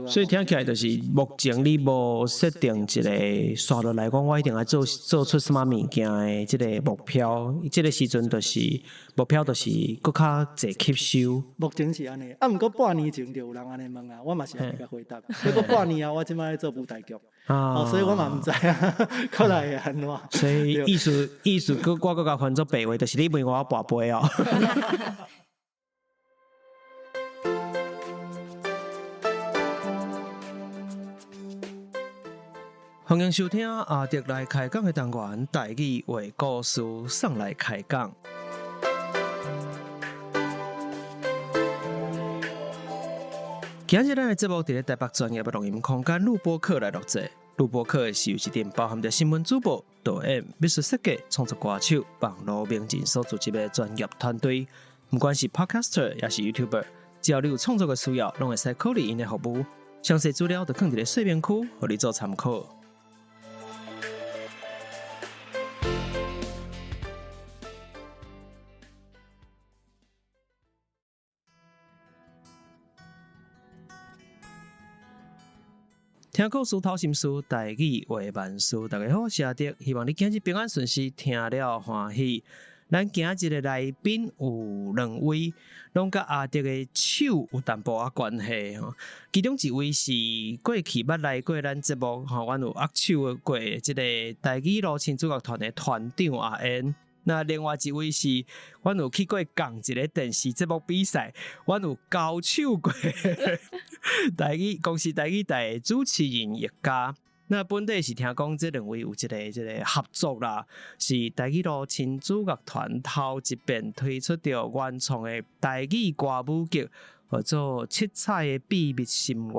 所以聽起來就是目前你無設定一個紲落來講，我一定愛做做出啥物物件的這個目標。這個時陣就是目標，就是閣較濟吸收。目前是按呢，啊，毋過半年前就有人按呢問啊，我嘛是按呢共回答。結果半年後，我這擺咧做舞台劇，哦，所以我嘛毋知啊，過來會按怎。所以意思意思，閣我閣共翻做白話，就是你問我跋杯哦。歡迎收聽阿德來開講的單元，台語話故事送來開講。今日咱的節目佇咧台北專業的錄音空間錄播客來錄製。錄播客是由一陣包含著新聞主播、導演、美術設計、創作歌手、網路名人所組織的專業團隊。毋管是 Podcaster 抑是 YouTuber，只要你有創作的需要，攏會使考慮𪜶的服務。詳細資料就囥佇咧說明區，予你做參考。聽故事，透心思，台語話萬事。大家好，我是阿德，希望你今日平安順遂，聽了歡喜。咱今日的來賓有兩位，攏佮阿德的手有淡薄仔關係吼。其中一位是過去捌來過咱節目吼，阮有握手過這個台語路親子樂團的團長阿燕。那另外一位是，阮有去過仝一個電視節目比賽，阮有交手過台語公視台語台的主持人葉嘉。那本底是聽講這兩位有一個這個合作啦，是台語路親子樂團頭一遍推出著原創的台語歌舞劇，號做《七彩的秘密心願》。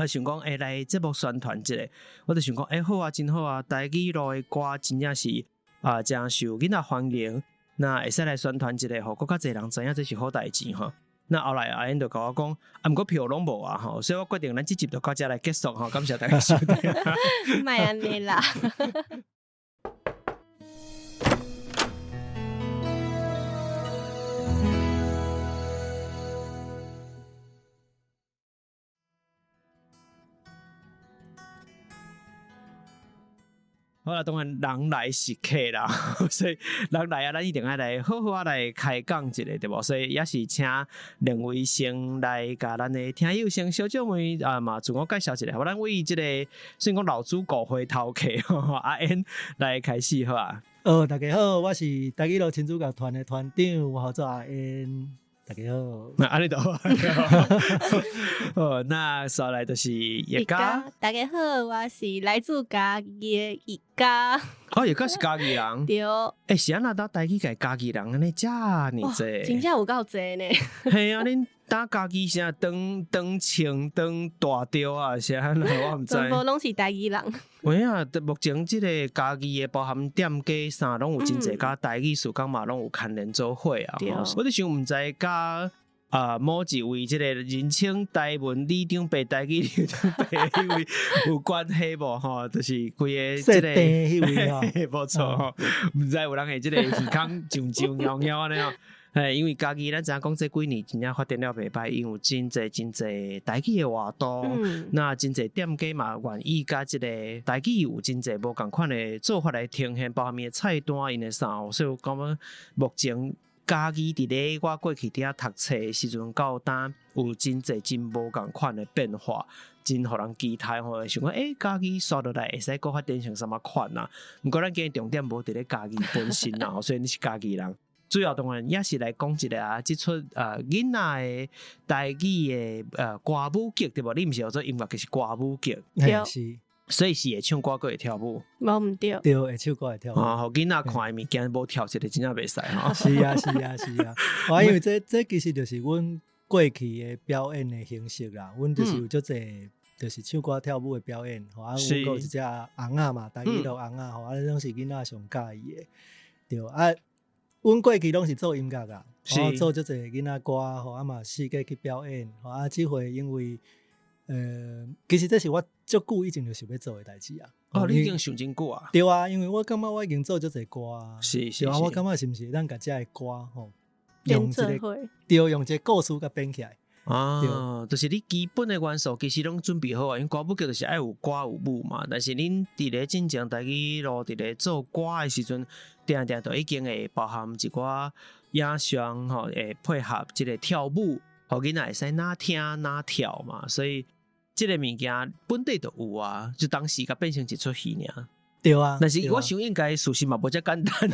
我想講，欸，來節目宣傳一下，我就想講，欸，好啊，真好啊，台語路的歌真正是。啊，誠受囡仔歡迎，那會使來宣傳一下，予閣較濟人知影這是好代誌吼。那後來阿燕就共我講，啊，毋過票攏無啊吼，所以我決定咱這集就到遮來結束吼，感謝大家收聽。莫按呢啦。好啦，當然人來是客啦，所以人來啊，咱一定愛來好好仔來開講一下，對無？所以也是請兩位先來共咱的聽友先小姐妹啊嘛，自我介紹一下，好，咱為這個算講老主顧回頭客阿燕來開始好啊。哦，大家好，我是台語路親子樂團的團長，我號做阿燕。大家好，那按呢就好，好，那紲來就是葉嘉。大家好，我是來自嘉義的葉嘉。哦，葉嘉是嘉義人。對。欸，是按怎當台語界嘉義人按呢遮爾濟？真正有夠濟呢。嘿啊，恁當嘉義啥當當穿當大著啊？是按怎我毋知。全部攏是台語人。有影啊，目前這个嘉義的包含店家啥攏有真濟，佮台語事工嘛攏有牽連做伙啊。我就想毋知佮啊某一位這个人稱台文里長伯、台語里長伯彼位有關係無吼？就是規个這個，彼位吼，無錯吼，毋知有人會這個耳孔上上貓貓按呢吼。嘿，因為嘉義咱知影講這幾年真正發展了袂歹，因為有真濟真濟台語的活動，那真濟店家嘛願意佮這個台語有真濟無仝款的做法來呈現，包含伊的菜單、𪜶的啥，所以我感覺目前嘉義佇咧我過去佇遐讀冊的時陣到今有真濟真無仝款的變化，真予人期待吼，想講欸，嘉義紲落來會使閣發展成啥物款啊？毋過咱今日重點無佇咧嘉義本身啦，所以你是嘉義人。主要當然也是來講一下啊，這齣啊囡仔的台語的歌舞劇對無？你毋是號做音樂劇，是歌舞劇，對，是，所以是會唱歌閣會跳舞，無毋對，對，會唱歌會跳舞。哦，予囡仔看的物件無跳一个真正袂使吼。是啊，是啊，是啊。我因為這這其實就是阮過去的表演的形式啦，阮就是有足濟，就是唱歌跳舞的表演。吼，啊，阮閣有一隻尪仔嘛，台語路尪仔吼，啊，攏是囡仔上佮意的，對啊。阮過去攏是做音樂啊，做足濟囡仔歌，吼啊嘛四界去表演，吼啊這回因為，其實這是我足久以前就想欲做的代誌啊。哦，你已經想真久啊？對啊，因為我感覺我已經做足濟歌啊，是是啊，我感覺是毋是會當共這个歌吼，用一個對，用一個故事共編起來。啊，就是你基本的元素其實攏準備好啊，因為歌舞劇就是愛有歌有舞嘛。但是恁佇咧進前台語路佇咧做歌的時陣，定定都已經會包含一寡影像吼，會配合這個跳舞，予囡仔會使哪聽哪跳嘛。所以這個物件本底就有啊，就當時共變成一齣戲爾。對啊，但是我想應該事實嘛無遮簡單，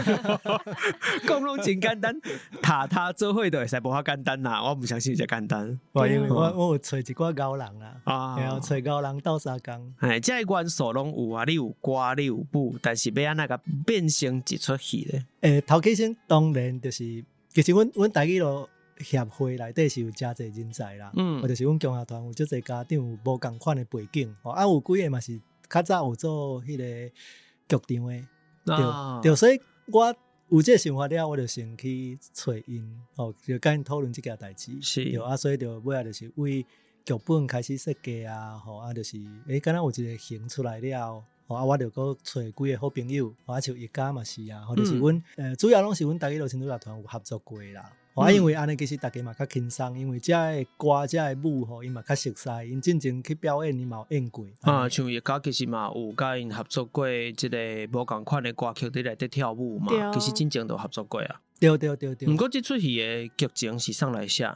講攏真簡單，塔塔做伙就會使無遐簡單啦。我毋相信遮簡單。我因為我有揣一寡𠢕人啦，啊，揣𠢕人鬥相共。哎，這個元素攏有啊，你有歌，你有舞，但是欲按怎共變成一齣戲咧？欸，頭起先當然就是，其實阮台語路協會內底是有誠濟人才啦，或就是阮強學團有足濟家長有無仝款的背景，啊，有幾個嘛是較早有做彼個劇場的，對，對，所以我有這個想法了，我就先去揣𪜶，吼，就佮𪜶討論這件代誌，對啊，所以就尾仔就是為劇本開始設計啊，吼，啊，就是，欸，敢若有一個型出來了，吼，啊，我就閣揣幾個好朋友，啊，像葉家嘛是啊，吼，就是阮，主要攏是阮台語路親子樂團有合作過啦。啊，因為按呢其實大家嘛較輕鬆，因為遮的歌、遮的舞吼，𪜶嘛較熟似，𪜶進前去表演，𪜶嘛有演過。啊，像葉家其實嘛有佮𪜶合作過這個無仝款的歌曲佇內底跳舞嘛，其實進前都合作過啊。對對對對。毋過這齣戲的劇情是啥來寫？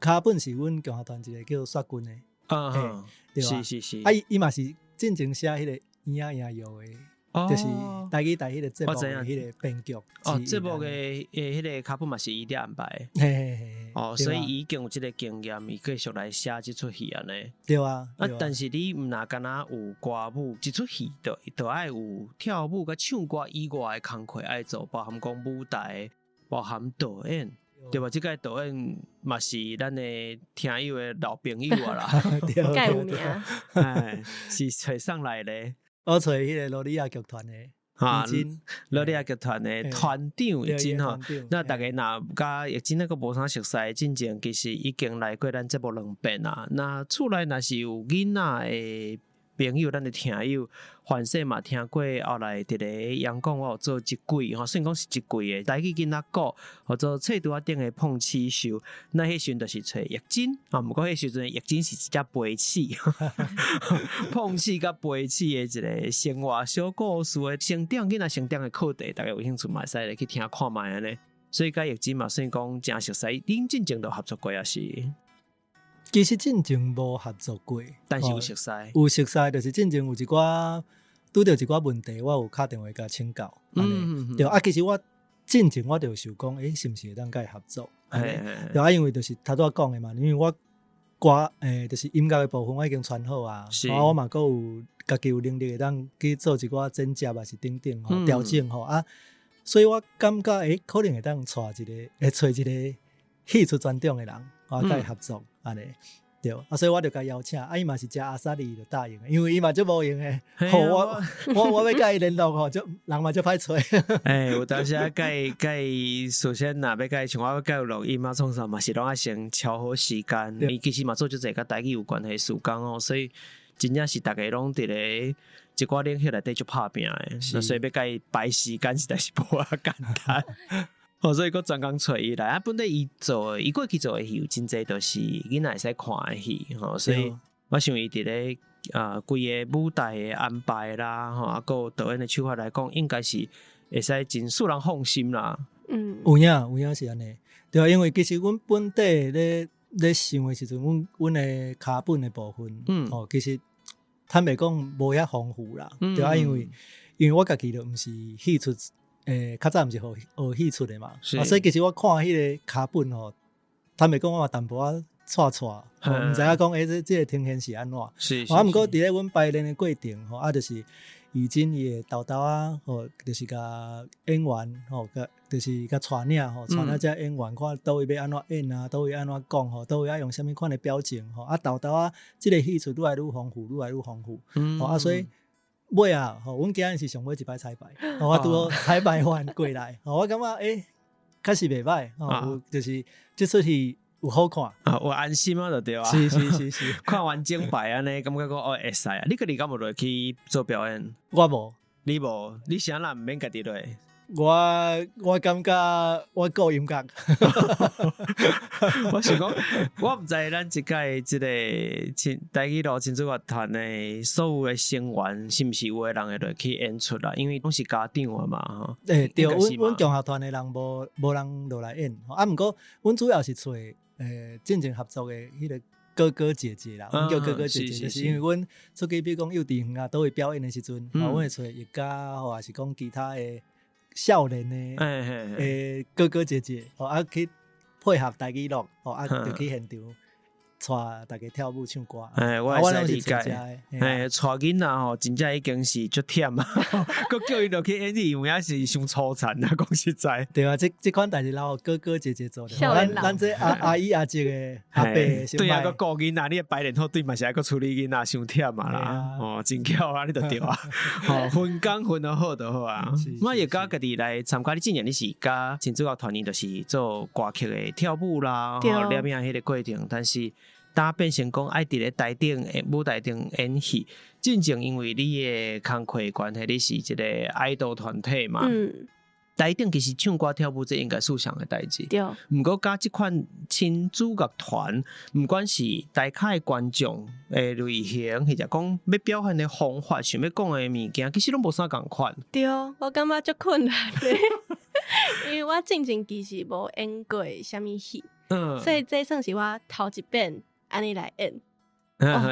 腳本是阮共學團一個叫雪君的。啊，是是是。啊，伊嘛是進前寫彼個嬰仔嬰藥的。就是台語台彼個節目的彼個編劇。哦，節目的彼個腳本嘛是伊咧安排。嘿嘿嘿。哦，所以伊已經有這個經驗，伊繼續來寫這齣戲按呢。對啊。啊，但是你毋若干焦有歌舞，這齣戲就愛有跳舞佮唱歌以外的工課愛做，包含講舞台，包含導演，對吧？這個導演嘛是咱的聽友的老朋友啊啦。蓋有名。哎，是揣啥來咧？我揣彼個羅莉亞劇團的，啊，羅莉亞劇團的團長葉真吼，那大家若佮葉真那個無啥熟似，進前其實已經來過咱節目兩遍啊。那厝內若是有囡仔的朋友，咱的聽友，凡勢嘛聽過，後來佇咧陽光我有做一季吼，雖然講是一季的台語囡仔鼓，或做冊櫥仔頂的碰瓷秀，那彼時陣就是揣葉真啊，毋過彼時陣葉真是一隻飛鼠，碰瓷佮飛鼠的一個生活小故事的成長囡仔成長的課題，大家有興趣嘛會使來去聽看覓按呢。所以佮葉真嘛算講誠熟似，恁進前都合作過抑是？其實進前無合作過，但是有熟似，有熟似，就是進前有一寡拄著一寡問題，我有敲電話共請教。對啊，其實我進前我就想講，欸，是毋是會當佮伊合作？對啊，因為就是頭拄仔講的嘛，因為我歌就是音樂的部分我已經傳好啊，啊，我嘛閣有家己有能力會當去做一寡剪接啊，是等等吼調整吼啊，所以我感覺欸，可能會當帶一個，會揣一個戲曲專長的人，我佮伊合作按呢。對，啊，所以我就共伊邀請，啊，伊嘛是誠阿莎力就答應，因為伊嘛足無閒的，吼，我欲佮伊聯絡吼，就人嘛足歹揣。欸，有當時啊，佮伊佮伊，首先若欲佮伊像我欲佮伊錄音啊，創啥嘛是攏愛先敲好時間。伊其實嘛做足濟佮台語有關係事工哦，所以真正是逐家攏佇咧一寡領域內底足拍拚的，所以欲共伊排時間實在是無遐簡單。哦，所以閣專工揣伊來啊！本底伊做，伊過去做的戲有真濟，都是囡仔會使看的戲吼，所以我想伊佇咧啊規個舞台的安排啦，吼啊，閣有導演的手法來講，應該是會使真使人放心啦。嗯，有影有影是按呢，對啊，因為其實阮本底咧想的時陣，阮的腳本的部分，吼，其實坦白講無遐豐富啦，對啊，因為我家己就毋是戲出。較早毋是學戲出的嘛，啊，所以其實我看彼個腳本吼，坦白講我嘛淡薄仔掣掣，毋知影講欸，這個呈現是按怎？啊，毋過佇咧阮排練的過程吼，啊，就是以前伊會沓沓仔吼，就是共演員吼，共就是共帶領吼，帶領這演員看佗位欲按怎演啊，佗位按怎講吼，佗位愛用啥物款的表情吼，啊，沓沓仔這個戲出愈來愈豐富，愈來愈豐富，吼啊，所以。尾啊，吼，阮今日是上尾一擺彩排，我拄好彩排完過來，吼，我感覺欸，確實袂歹，吼，就是這齣戲有好看，啊，有安心啊，就對啊，是是是是，看完整排按呢，感覺講哦會使啊，你家己敢有落去做表演？我無，你無，你啥人毋免家己落？我感覺我顧音樂。我想講，我毋知咱這屆這個親台語路親子樂團的所有的成員，是毋是有的人會落去演出啦？因為攏是家長啊嘛，吼。欸，對，阮共學團的人無人落來演，啊，毋過阮主要是揣進前合作的彼個哥哥姐姐啦，阮叫哥哥姐姐，就是因為阮出去，比如講幼稚園啊，佗位表演的時陣，阮會揣樂家或是講其他的少年的哥哥姐姐，吼啊去配合台語樂，吼啊就去現場帶大家跳舞唱歌。欸，我會使理解。欸，帶囡仔吼，真正已經是足忝啊！閣叫伊落去演戲，有影是傷粗殘啊！講實在。對啊，這款代誌留予哥哥姐姐做。咱這阿姨阿叔的阿伯。對啊，閣顧囡仔，你排練好對嘛是愛閣處理囡仔，傷忝啊啦！哦，真巧啊，你就對啊。吼，分工分得好就好啊。我會佮家己來參加，你之前你是佮親子樂團，就是做歌曲的跳舞啦，吼，念影彼個過程，但是當變成講愛佇咧台頂舞台頂演戲，進前因為你的工課關係，你是一個愛豆團體嘛。台頂其實唱歌跳舞這應該屬相的代誌。對。毋過佮這款親子樂團，毋管是台下的觀眾的類型，或者講欲表現的方法，想欲講的物件，其實攏無啥仝款。對，我感覺足困難的，因為我進前其實無演過啥物戲，所以這算是我頭一遍按呢來演。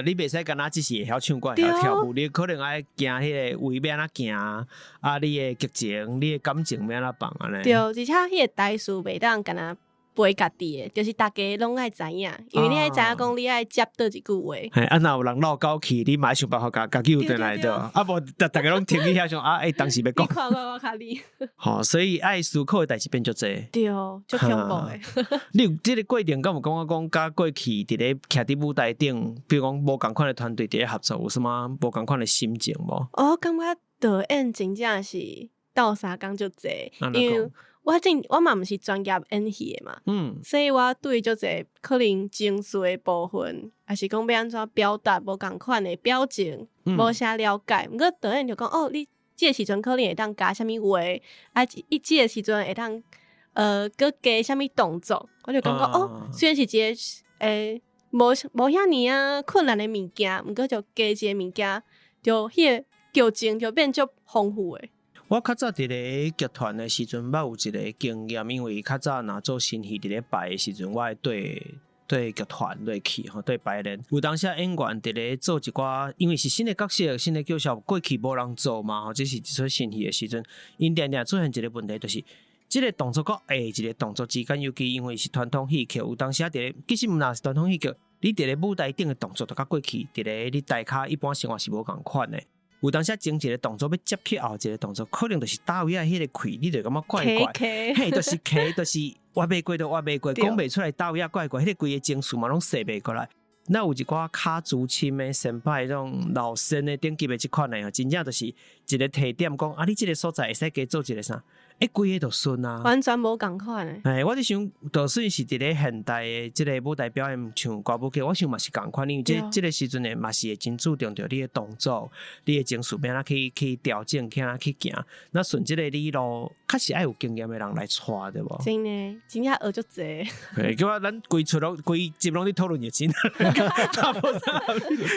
你袂使干焦只是會曉唱歌、會曉跳舞，你可能愛行彼個位欲按怎行，啊，你的激情、你的感情欲按怎放按呢？對，而且彼個台詞袂當干焦背家己的，就是逐家攏愛知影，因為你愛知影講你愛接佗一句話。嘿，啊，若有人落狗去，你嘛愛想辦法共共救轉來對。啊，無逐逐家攏停佇遐想啊，欸，當時欲講。你看我，我看你。吼，所以愛思考的代誌變足濟。對，足恐怖的。你有這個過程，敢有感覺講，佮過去佇咧徛佇舞台頂，比如講無仝款的團隊佇咧合作，有啥物無仝款的心情無？我感覺導演真正是鬥相共足濟，因為我進我嘛毋是專業演戲的嘛，所以我對足濟可能情緒的部分，抑是講欲按怎表達無仝款的表情，無啥了解。毋過導演就講，哦，你這個時陣可能會當加啥物話，啊，伊這個時陣會當閣加啥物動作，我就感覺，哦，雖然是一個無無遐爾仔困難的物件，毋過就加一個物件，就彼個劇情就變足豐富的。我較早佇咧劇團的時陣，捌有一個經驗，因為較早若做新戲佇咧排的時陣，我會對對劇團落去吼，對排練。有當時演員佇咧做一寡，因為是新的角色、新的角色，過去無人做嘛吼，這是一齣新戲的時陣，𪜶定定出現一個問題，就是這個動作佮下一個動作之間，尤其因為是傳統戲曲，有當時佇咧，其實毋若是傳統戲曲，你佇咧舞台頂的動作，就佮過去佇咧你台跤一般生活是無仝款的。有當時前一個動作欲接去後一個動作，可能就是佗位仔彼個氣，你就感覺怪怪，嘿，就是卡，就是活袂過，就活袂過，講袂出來，佗位仔怪怪，彼個規個情緒嘛攏踅袂過來。那有一寡較資深的先輩，這種老生的等級的這款的，真正就是一個提點，講啊，你這個所在會使加做一個啥？欸，規個就順啊，完全無仝款的。欸，我佇想，就算是佇咧現代的這個舞台表演，像歌舞劇，我想嘛是仝款，因為這個時陣的嘛是會真注重著你的動作，你的情緒欲按怎去調整，去按怎去行。那順這個理路，確實愛有經驗的人來帶，對無？真的，真正學足濟。嘿，叫我咱規齣攏規集攏佇討論熱情。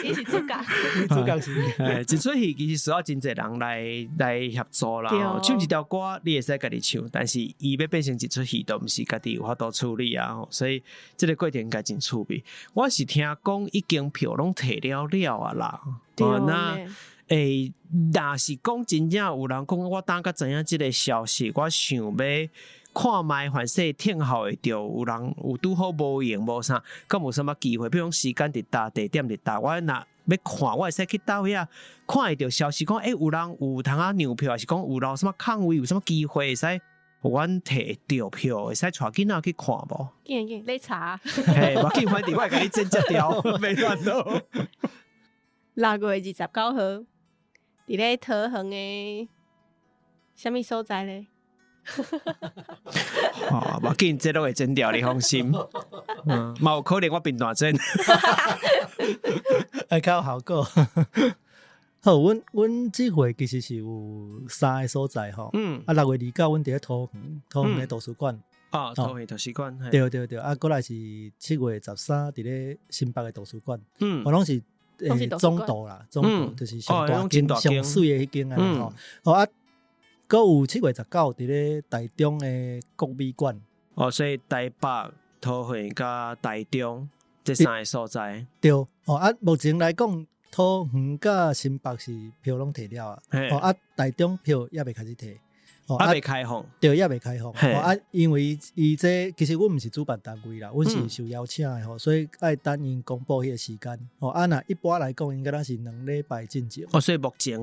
伊是主角，主角是。欸，一齣戲其實需要真濟人來協助啦。唱一條歌，你會使家己唱，但是伊欲變成一齣戲，都毋是家己有法度處理啊。所以這個過程應該真趣味。我是聽講已經票攏提了了啊啦。對。那欸，若是講真正有人講，我等才知影這個消息，我想欲看覓，凡勢聽候會著有人有拄好無閒無啥，敢有啥物機會？比如講時間佇佗，地點佇佗，我若欲看，我會使去佗位仔看會著消息，講欸，有人有通仔讓票，抑是講有留啥物空位，有啥物機會會使予阮提著票，會使帶囡仔去看無？緊緊，你查。嘿，無緊，反正我會共你剪接掉，袂煩惱。6月29號，佇咧桃園的啥物所在咧？哦，無緊，這攏會剪掉，你放心。嗯，嘛有可能我變大剪。會較有效果。好，阮這回其實是有三个所在吼。啊，6月29，阮佇咧桃園，桃園的圖書館。啊，桃園圖書館。對對對，啊，過來是7月13，佇咧新北的圖書館。我攏是總圖啦，總圖就是上大間、上媠的彼間按呢吼。好啊，閣有7月19，佇咧台中的國美館。哦，所以台北、桃園佮台中這三个所在。對，哦啊，目前來講，桃園佮新北是票攏提了啊。哦啊，台中票猶未開始提。哦，猶未開放。對，猶未開放。哦啊，因為伊這其實阮毋是主辦單位啦，阮是受邀請的吼，所以愛等𪜶公布彼个時間。哦啊，若一般來講，應該咱是2禮拜進前。哦，所以目前，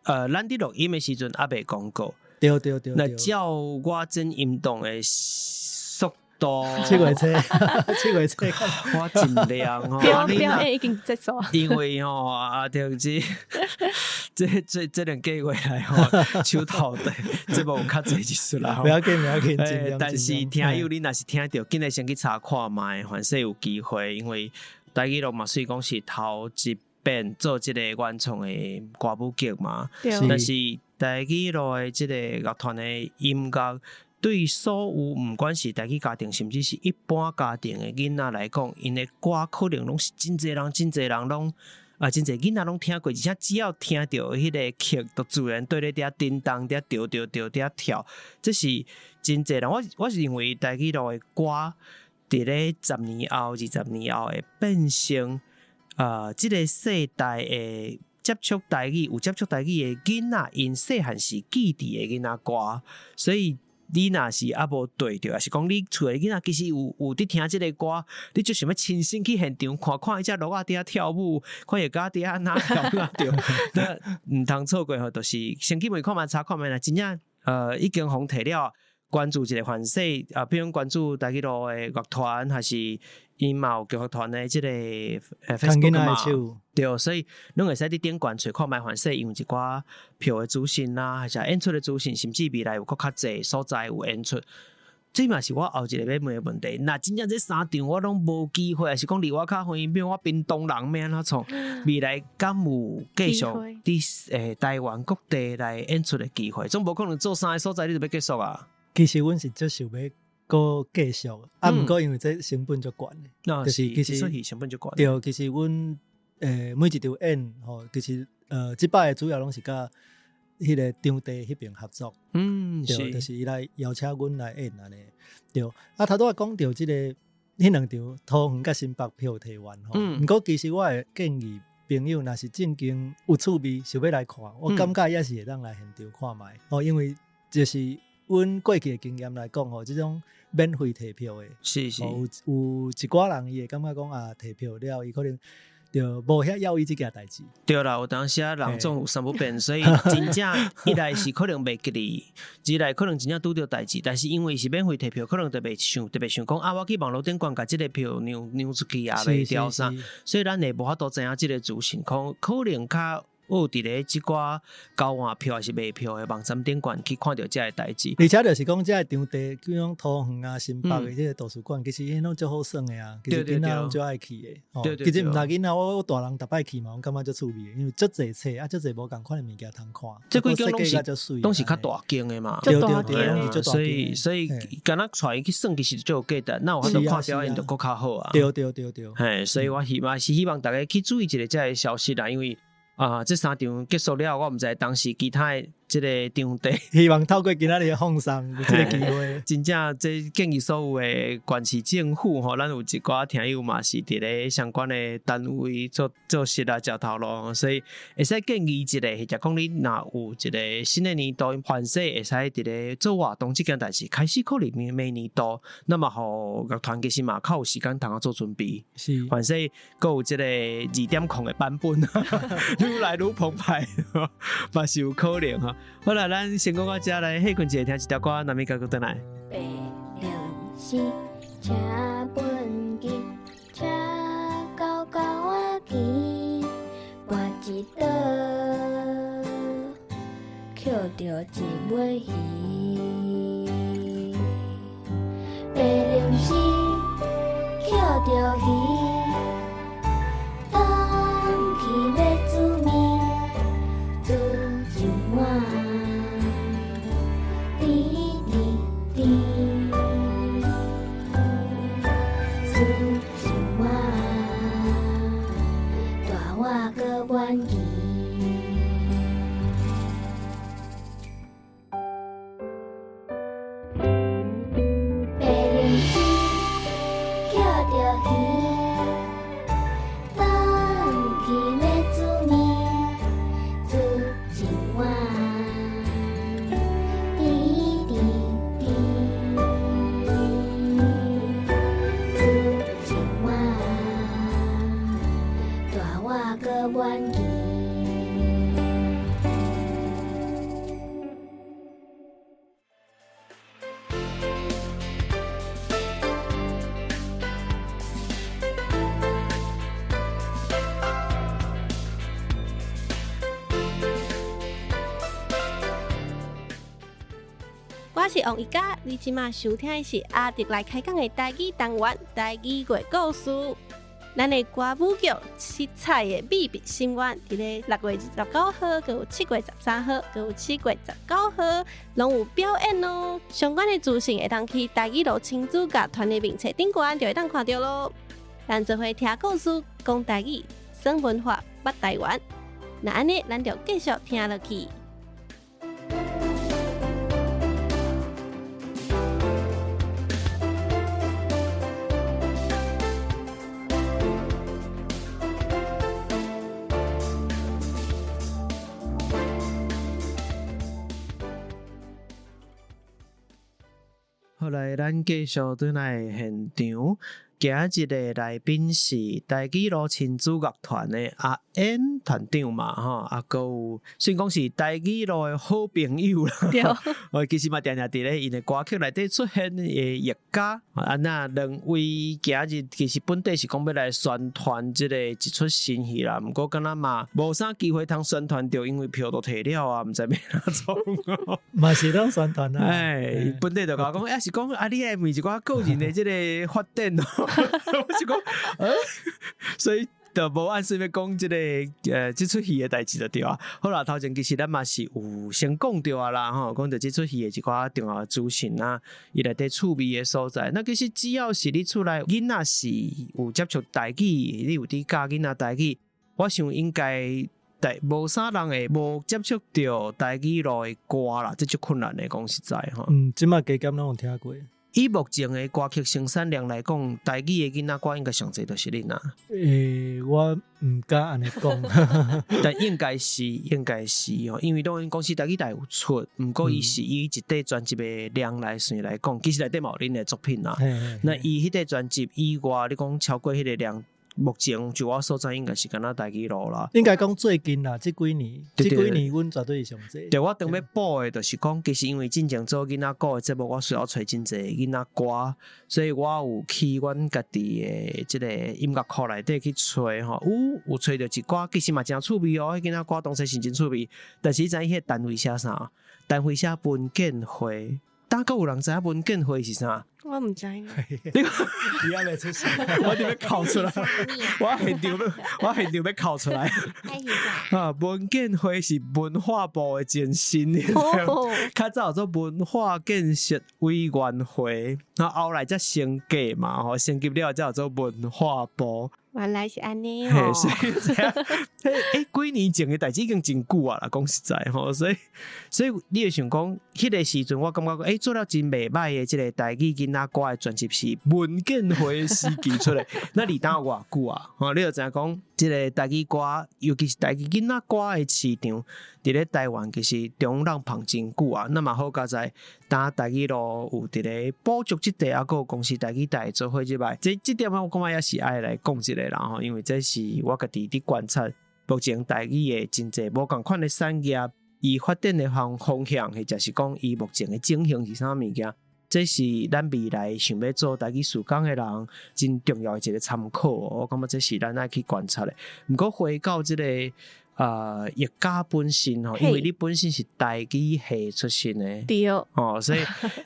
咱佇錄音的時陣猶未公告。對對對。那照我真運動的速度，7月初，7月初，我盡量吼。表演已經結束。因為吼啊，對這兩個月來吼，手頭的這無較濟一絲啦。不要緊，不要緊，盡量。但是聽友你若是聽著，緊來先去查看覓，凡勢有機會，因為台語樂嘛，雖講是頭一遍做這個原創的歌舞劇嘛，但是台語樂的這個樂團的音樂，對所有毋管是台語家庭，甚至是一般家庭的囡仔來講，𪜶的歌可能攏是真濟人、真濟人攏啊，真濟囡仔攏聽過，而且只要聽著彼个曲，就自然對咧佇遐叮當、佇遐跳跳跳、佇遐跳，這是真濟人。我是認為台語樂的歌，佇咧10年後、20年後會變成這个世代的接觸台語、有接觸台語的囡仔，𪜶細漢時記佇的囡仔歌，所以你若是猶無對著，抑是講你厝的囡仔其實有佇聽這个歌，你就想欲親身去現場看看彼隻鹿仔佇遐跳舞，看伊家佇遐按怎跳啊對，那毋通錯過吼，就是先去問看覓查看覓啦，真正已經予提了，關注一个凡勢啊，比如關注台語樂的樂團，還是𪜶嘛有劇團的這个 Facebook 嘛，對，所以攏會使佇頂懸揣看覓凡勢，因為一寡票的資訊啦，還是演出的資訊，甚至未來有閣較濟所在有演出。這嘛是我後一個欲問的問題。若真正這三場我攏無機會，抑是講離我較遠，比如我屏東人欲按怎創？未來敢有繼續佇台灣各地來演出的機會？總無可能做三个所在，你就欲結束啊？其實阮是足想欲閣繼續，啊，毋過因為這成本足懸的，就是其實成本足懸。對，其實阮每一場演吼，其實這擺的主要攏是佮彼个場地彼邊合作，對，就是伊來邀請阮來演按呢。對，啊，頭拄仔講著這个彼兩場桃園佮新北票提完吼，毋過其實我會建議朋友，若是正經有趣味想欲來看，我感覺也是會當來現場看覓哦，因為就是阮過去的經驗來講吼，這種免費提票的，有一寡人伊會感覺講啊，提票了，伊可能就無遐要意這件代誌。對啦，有當時啊，人總有三不變，所以真正一來是可能袂記得，二來可能真正拄著代誌，但是因為是免費提票，可能特別想特別想講啊，我去網路頂懸共這个票讓讓出去也袂掉啥，所以咱會無法度知影這个資訊，可能較有佇咧這寡交換票抑是賣票的網站頂懸去看著這个代誌。而且就是講，這个場地，比如講桃園啊、新北的這个圖書館，其實彼攏足好耍的啊，其實囡仔攏足愛去的。其實毋但囡仔，我大人逐擺去嘛，我感覺足趣味的，因為足濟冊啊，足濟無仝款的物件通看。這幾間攏是較大間的嘛。對對對，攏是足大間。所以敢若帶伊去耍，其實就有價值。那有法度看表演就閣較好啊。對對對對。嘿，所以我希望是希望大家去注意一下這个消息啦，因為啊，這三場結束了，我毋知當時其他的這个場地，希望透過今仔日的放送有這个機會。真正這建議所有的縣市政府吼，咱有一寡聽友嘛是佇咧相關的單位做做事啊，食頭路，所以會使建議一下，或者講你若有一个新的年度，凡勢會使佇咧做活動這件代誌，開始可能明年度，那麼予樂團其實嘛較有時間通啊做準備。凡勢閣有這个2.0的版本，愈來愈澎湃，嘛是有可能哈。好啦，咱先講到這來，歇睏一下，聽一條歌，咱咪閣轉來。白龍是車本機，車到狗仔墘，跋一倒，抾著一尾魚。白龍是抾著魚，轉去欲煮麵，滿期。白龍絲捡著魚，轉去欲煮麵，煮一碗甜甜甜，煮一碗大碗閣滿期。我是王一嘉，你這馬收聽的是阿迪來開講的台語單元《台語月故事》。咱的歌舞劇《七彩的秘密心願》佇咧6月29號，閣有7月13號，閣有7月19號，攏有表演哦。相關的資訊會當去台語路親子樂團的面冊頂懸，就會當看著囉。咱做伙聽故事，講台語，耍文化，捌台灣。那按呢，咱就繼續聽落去。好來，咱繼續轉來現場。今日的來賓是台語路親子樂團的阿燕團長嘛，吼，啊，閣有雖然講是台語路的好朋友啦，對，我其實嘛定定佇咧𪜶的歌曲內底出現的譯家，啊，那兩位今日其實本底是講欲來宣傳這个一齣新戲啦，毋過敢若嘛無啥機會通宣傳著，因為票都提了啊，毋知欲按怎創。嘛是當宣傳啊，哎，本底就共我講，抑是講啊，你愛問一寡個人的這个發展哦。我是講，所以就無按說欲講這个這齣戲的代誌就對啊。好啦，頭前其實咱嘛是有先講著啊啦吼，講著這齣戲的一寡重要資訊啊，伊內底趣味的所在。那其實只要是你厝內囡仔是有接觸台語，你有佇教囡仔台語，我想應該無啥人會無接觸著台語路的歌啦，這足困難的，講實在吼。嗯，這馬加減攏有聽過。以目前的歌曲生產量來講，台語的囡仔歌應該上濟就是恁啊。我毋敢按呢講，但應該是應該是哦，因為當然公司台語台有出，毋過伊是以一塊專輯的量來算來講，其實內底嘛有恁的作品啦。那伊彼塊專輯以外，你講超過彼个量，目前就我所知應該是敢若台語路啦。應該講最近啦，這幾年，這幾年阮絕對是上濟。對，我當欲補的，就是講，其實因為進前做囡仔歌的節目，我需要揣真濟囡仔歌，所以我有去阮家己的這个音樂庫內底去揣吼，有揣著一寡，其實嘛誠趣味哦，彼囡仔歌當初是真趣味，但是你知影彼个單位寫啥？單位寫文建會，當閣有人知影文建會是啥？我毋知。你還袂出聲，我佇欲哭出來，我現場欲，我現場欲哭出來。啊，文建會是文化部的前身，較早做文化建設委員會，啊，後來才升格嘛，吼，升級了才做文化部。原來是按呢哦。所以，幾年前的代誌已經真久啊啦，講實在吼，所以，所以你會想講，彼个時陣我感覺講，做了真袂䆀的這个台語囡仔歌的專輯是文建會時期出來，那離當有偌久啊？吼，你就知影講，這个台語歌，尤其是台語囡仔歌的市場，佇咧台灣其實中人捧真久啊。那嘛好佳哉，當台語路有佇咧補足這塊，啊，閣有公視台語台做伙之外，這這點我感覺也是愛來講一下啦吼，因為這是我家己佇觀察目前台語的真濟無仝款的產業，伊發展的方向，或者是講伊目前的轉型是啥物件，這是咱未來想欲做台語事工的人真重要的一個參考。我感覺這是咱愛去觀察的。毋過回到這個譯家本身吼，因為你本身是台語系出身的，對哦，所以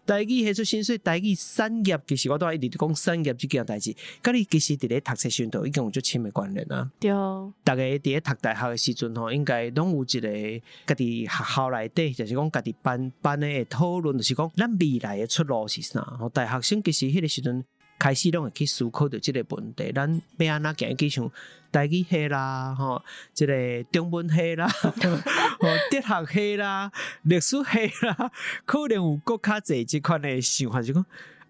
台語系出身，所以台語產業其實我都一直講產業這件代誌，佮你其實佇咧讀冊時陣已經有足深的關聯啊。對，逐家佇咧讀大學的時陣吼，應該攏有一個家己學校內底，就是講家己班班的討論，就是講咱未來的出路是啥？吼，大學生其實彼個時陣。開始攏會去思考著這个問題，咱欲按怎行？去像台語系啦，吼，這个中文系啦，吼，哲學系啦，歷史系啦，可能有閣較濟這款的想法，就講，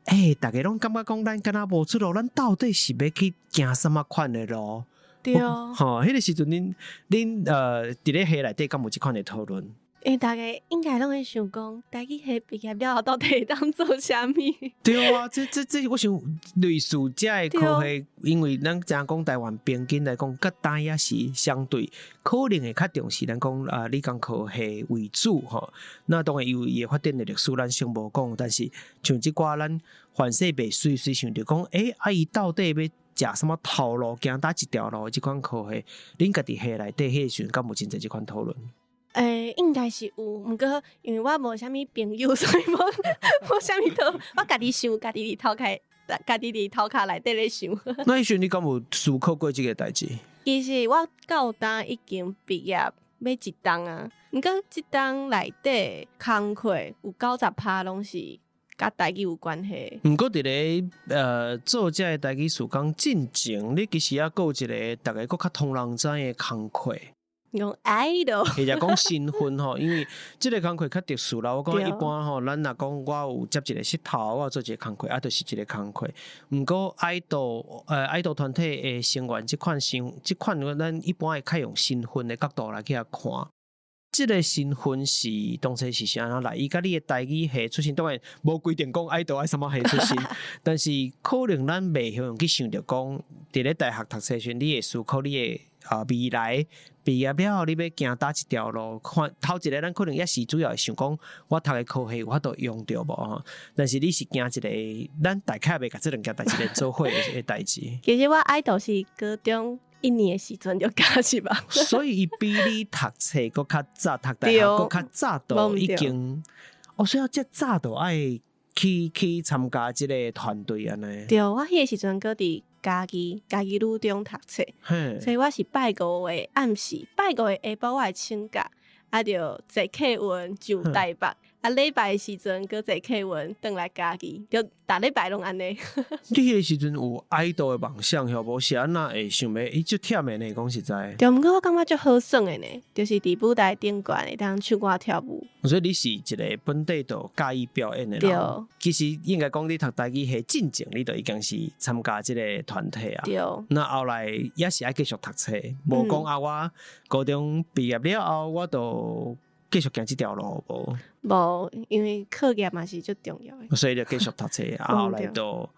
欸，逐家攏感覺講咱敢若無出路，咱到底是欲去行啥物款的路？對啊，吼，彼个時陣恁佇咧系內底敢有這款的討論？欸，逐家應該攏會想講，台語系畢業了後到底會當做啥物？對啊，這，我想類似這个科系，因為咱知影講台灣平均來講，佮單也是相對可能會較重視咱講啊理工科系為主吼。那當然有伊的發展的歷史，咱先無講，但是像這寡咱凡勢袂隨隨想著講，欸，啊伊到底欲食啥物頭路，行佗一條路的這款科系，恁家己系內底彼个時陣敢有真濟這款討論？欸，應該是有，毋過因為我無啥物朋友，所以無啥物討，我家己想，家己佇頭殼，家己佇頭殼內底咧想。那彼時陣你敢有思考過這个代誌？其實我到今已經畢業欲一冬啊，毋過這冬內底工課有90%攏是佮台語有關係。毋過佇咧做這个台語事工進前，你其實猶閣有一个逐家閣較通人知的工課。用 idol，或者講身份吼，因為這个工課較特殊啦。我講一般吼，咱若講我有接一个穡頭，我有做一个工課，啊，就是一个工課。毋過 idol 團體的成員，這款，咱一般會較用身份的角度來去遐看。這个身份是當初是按怎來？伊佮你的台語系出身，當然無規定講 idol 愛啥物系出身，但是可能咱袂曉用去想著講，佇咧大學讀冊時，你會思考你的啊未來畢業了後，你欲行佗一條路？看頭一个，咱可能也是主要會想講，我讀的科系有法度用著無吼？但是你是行一个，咱大概袂共這兩件代誌連做伙的代誌。其實我 idol 是高中一年的時陣就加入吧。所以伊比你讀冊閣較早，讀大學閣較早就已經，哦，所以遮早就愛去參加這个團隊按呢。對，我彼個時陣閣佇嘉義女中讀冊，所以我是拜五的暗時，拜五的下晡我會請假，啊，就坐客運上台北，啊，禮拜的時陣閣坐客運轉來嘉義，就逐禮拜攏按呢。你彼个時陣有 idol 的夢想，曉無？是按怎會想欲？伊足忝的呢，講實在。對，毋過我感覺足好耍的呢，就是佇舞台頂懸會當唱歌跳舞。所以你是一个本地就佮意表演的人。對。其實應該講你讀台語系進前，你就已經是參加這个團體啊。對。那後來也是愛繼續讀冊，無講啊，我高中畢業了後，我就繼續行這條路無？無，因為課業嘛是足重要的。所以就繼續讀冊，啊，後來就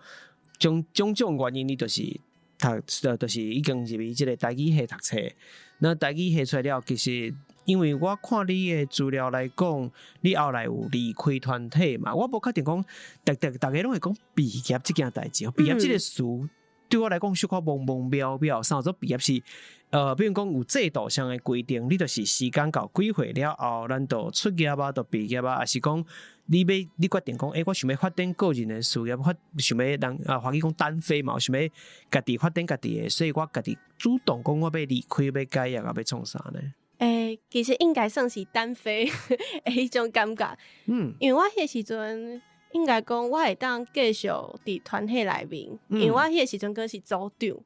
種種種原因，你就是讀，就是已經入去這个台語系讀冊。那台語系出來了，其實因為我看你的資料來講，你後來有離開團體嘛？我無確定講，逐家攏會講畢業這件代誌，畢業這个詞對我來講小可模模渺渺。啥做畢業是？比如講有制度上的規定，你就是時間到幾歲了後，咱就出業啊，就畢業啊，抑是講你欲你決定講，欸，我想欲發展個人的事業，想欲人啊，華語講單飛嘛，我想欲家己發展家己的，所以我家己主動講我欲離開，欲改業啊，欲創啥呢？欸，其實應該算是單飛的彼種感覺。因為我彼個時陣應該講我會當繼續佇團體內面，因為我彼個時陣閣是組長。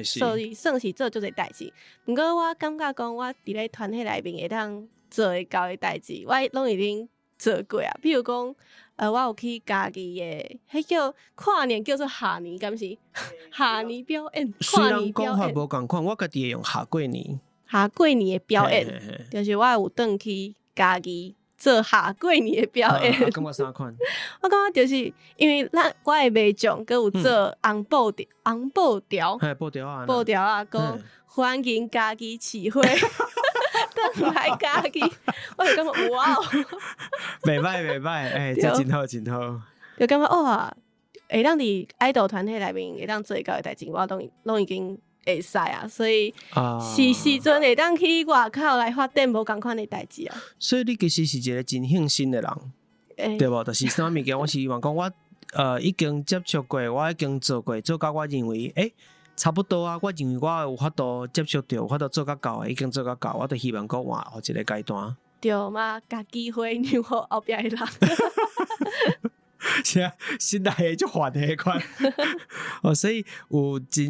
所以算是做足濟代誌，毋過我感覺講我佇咧團體內面會當做會到的代誌，我攏已經做過啊。比如講，我有去嘉義的，彼叫跨年叫做下年，敢是？下年表演。雖然講法無仝款，我家己會用下過年。下過年的表演，就是我有轉去嘉義做下過年的表演。感覺啥款？我感覺就是因為咱我的袂將閣有做紅布條，紅布條，布條啊，布條啊，講歡迎嘉義市會轉來嘉義，我就感覺哇哦，袂歹袂歹，欸，這真好真好。就感覺哇，會當佇 idol 團體內面會當做會到的代誌，我攏已經會使啊，所以是時陣會當去外口來發展無仝款的代誌啊。所以你其實是一個真向心的人，對無？就是啥物件，我是希望講我已經接觸過，我已經做過，做到我認為，欸，差不多啊。我認為我有法度接觸著，有法度做較到的，已經做較到，我就希望講換予一个階段。對嘛，共機會讓予後壁的人。是啊，新来的足煩的彼款。哦，所以有真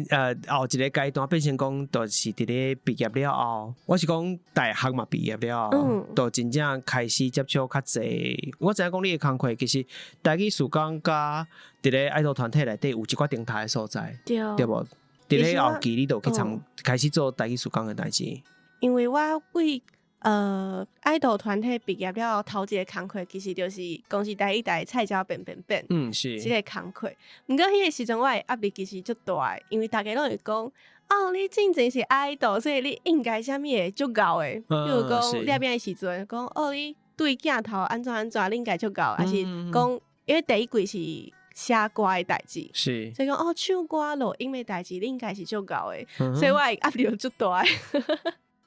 後一个階段變成講，就是佇咧畢業了後，我是講大學嘛畢業了後，就真正開始接觸較濟。我知影講你的工課其實台語事工佮佇咧愛豆團體內底有一寡頂台的所在，對無？佇咧後期你就去參開始做台語事工的代誌。因為我為愛豆團體畢業了後，頭一个工課其實就是公視台語台菜鳥變變變，這个工課。毋過彼个時陣我的壓力其實足大的，因為大家攏會講，哦，你進前是愛豆，所以你應該啥物會足𠢕的。比如講掠餅的時陣，講哦，你對鏡頭按怎按怎，你應該足𠢕，還是講因為第一季是寫歌的代誌，所以講哦，唱歌錄音的代誌，你應該是足𠢕的，所以我的壓力就足大的。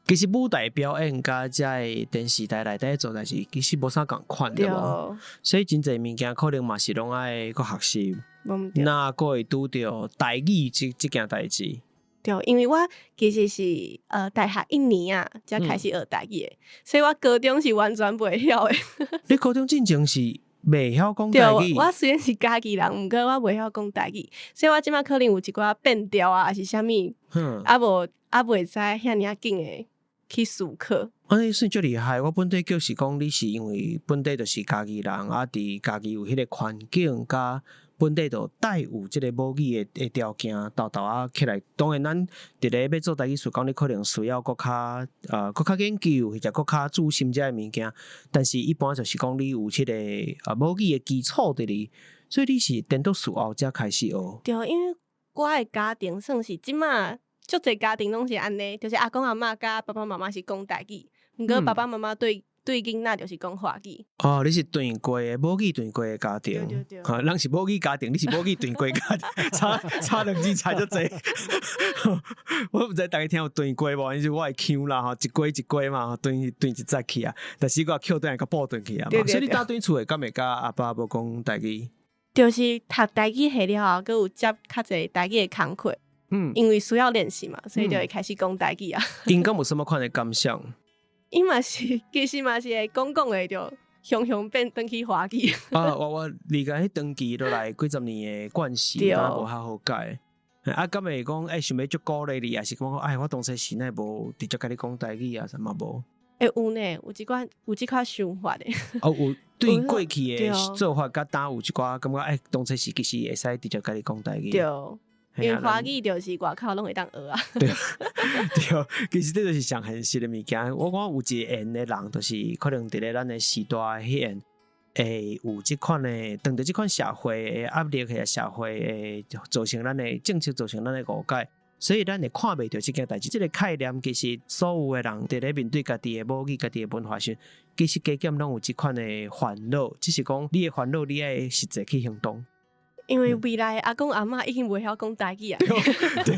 其實舞台表演佮遮个電視台內底做代誌，其實無啥仝款對無？所以真濟物件可能嘛是攏愛閣學習，那閣會拄著台語這件代誌。對，因為我其實是大學一年啊，才開始學台語的，所以我高中是完全袂曉的。你高中進前是袂曉講台語？我雖然是嘉義人，毋過我袂曉講台語，所以我這馬可能有一寡變調啊，還是啥物，啊無啊袂使遐爾仔緊的去思考。按呢算足厲害。我本底就是講你是因為本底就是嘉義人，啊，佇嘉義有彼个環境，佮本底就帶有這个母語的條件，沓沓仔起來。當然，咱佇咧欲做台語事工，你可能需要閣較研究，或者閣較注深遮个物件。但是，一般就是講你有這个母語的基礎佇裡，所以你是顛倒事後才開始學。對，因為我的家庭算是這馬足濟家庭攏是按呢，就是阿公阿嬤佮爸爸媽媽是講台語，毋過爸爸媽媽對囡仔就是講華語。哦，你是斷過的母語斷過的家庭，對對對。哈，人是母語家庭，你是母語斷過家庭，差兩字差足濟。我毋知大家聽有斷過無？因為我的腔啦吼，一過一過嘛，斷斷一節去啊。但是我扣轉來閣補轉去啊嘛。所以你搭轉厝的敢會佮阿爸無講台語？就是讀台語系了後，閣有接較濟台語的工課。因為需要練習嘛，所以就會開始講台語啊。𪜶敢有啥物款的感想？伊嘛是，其實嘛是會講講的，就雄雄變轉去華語。啊，我理解彼長期落來幾十年的慣勢，敢無較好改。啊，敢會講欸，想欲足鼓勵你，抑是講哎，我當初是哪無直接共你講台語啊，啥嘛無？欸，有呢，有這款想法的。哦，有對過去的做法，佮當有一寡感覺，欸，當初是其實會使直接共你講台語。對。因為華語就是外口攏會當學啊。對，對，其實這就是上現實的物件。我講有一個緣的人，就是可能佇咧咱的時代彼緣，會有這款的，當著這款社會的壓力，或者社會的造成咱的政策，造成咱的誤解，所以咱會看袂著這件代誌。這个概念其實所有的人佇咧面對家己的母語、家己的文化時，其實加減攏有這款的煩惱，只是講你的煩惱，你愛實際去行動。因為未來阿公阿嬤已經袂曉講台語啊。對，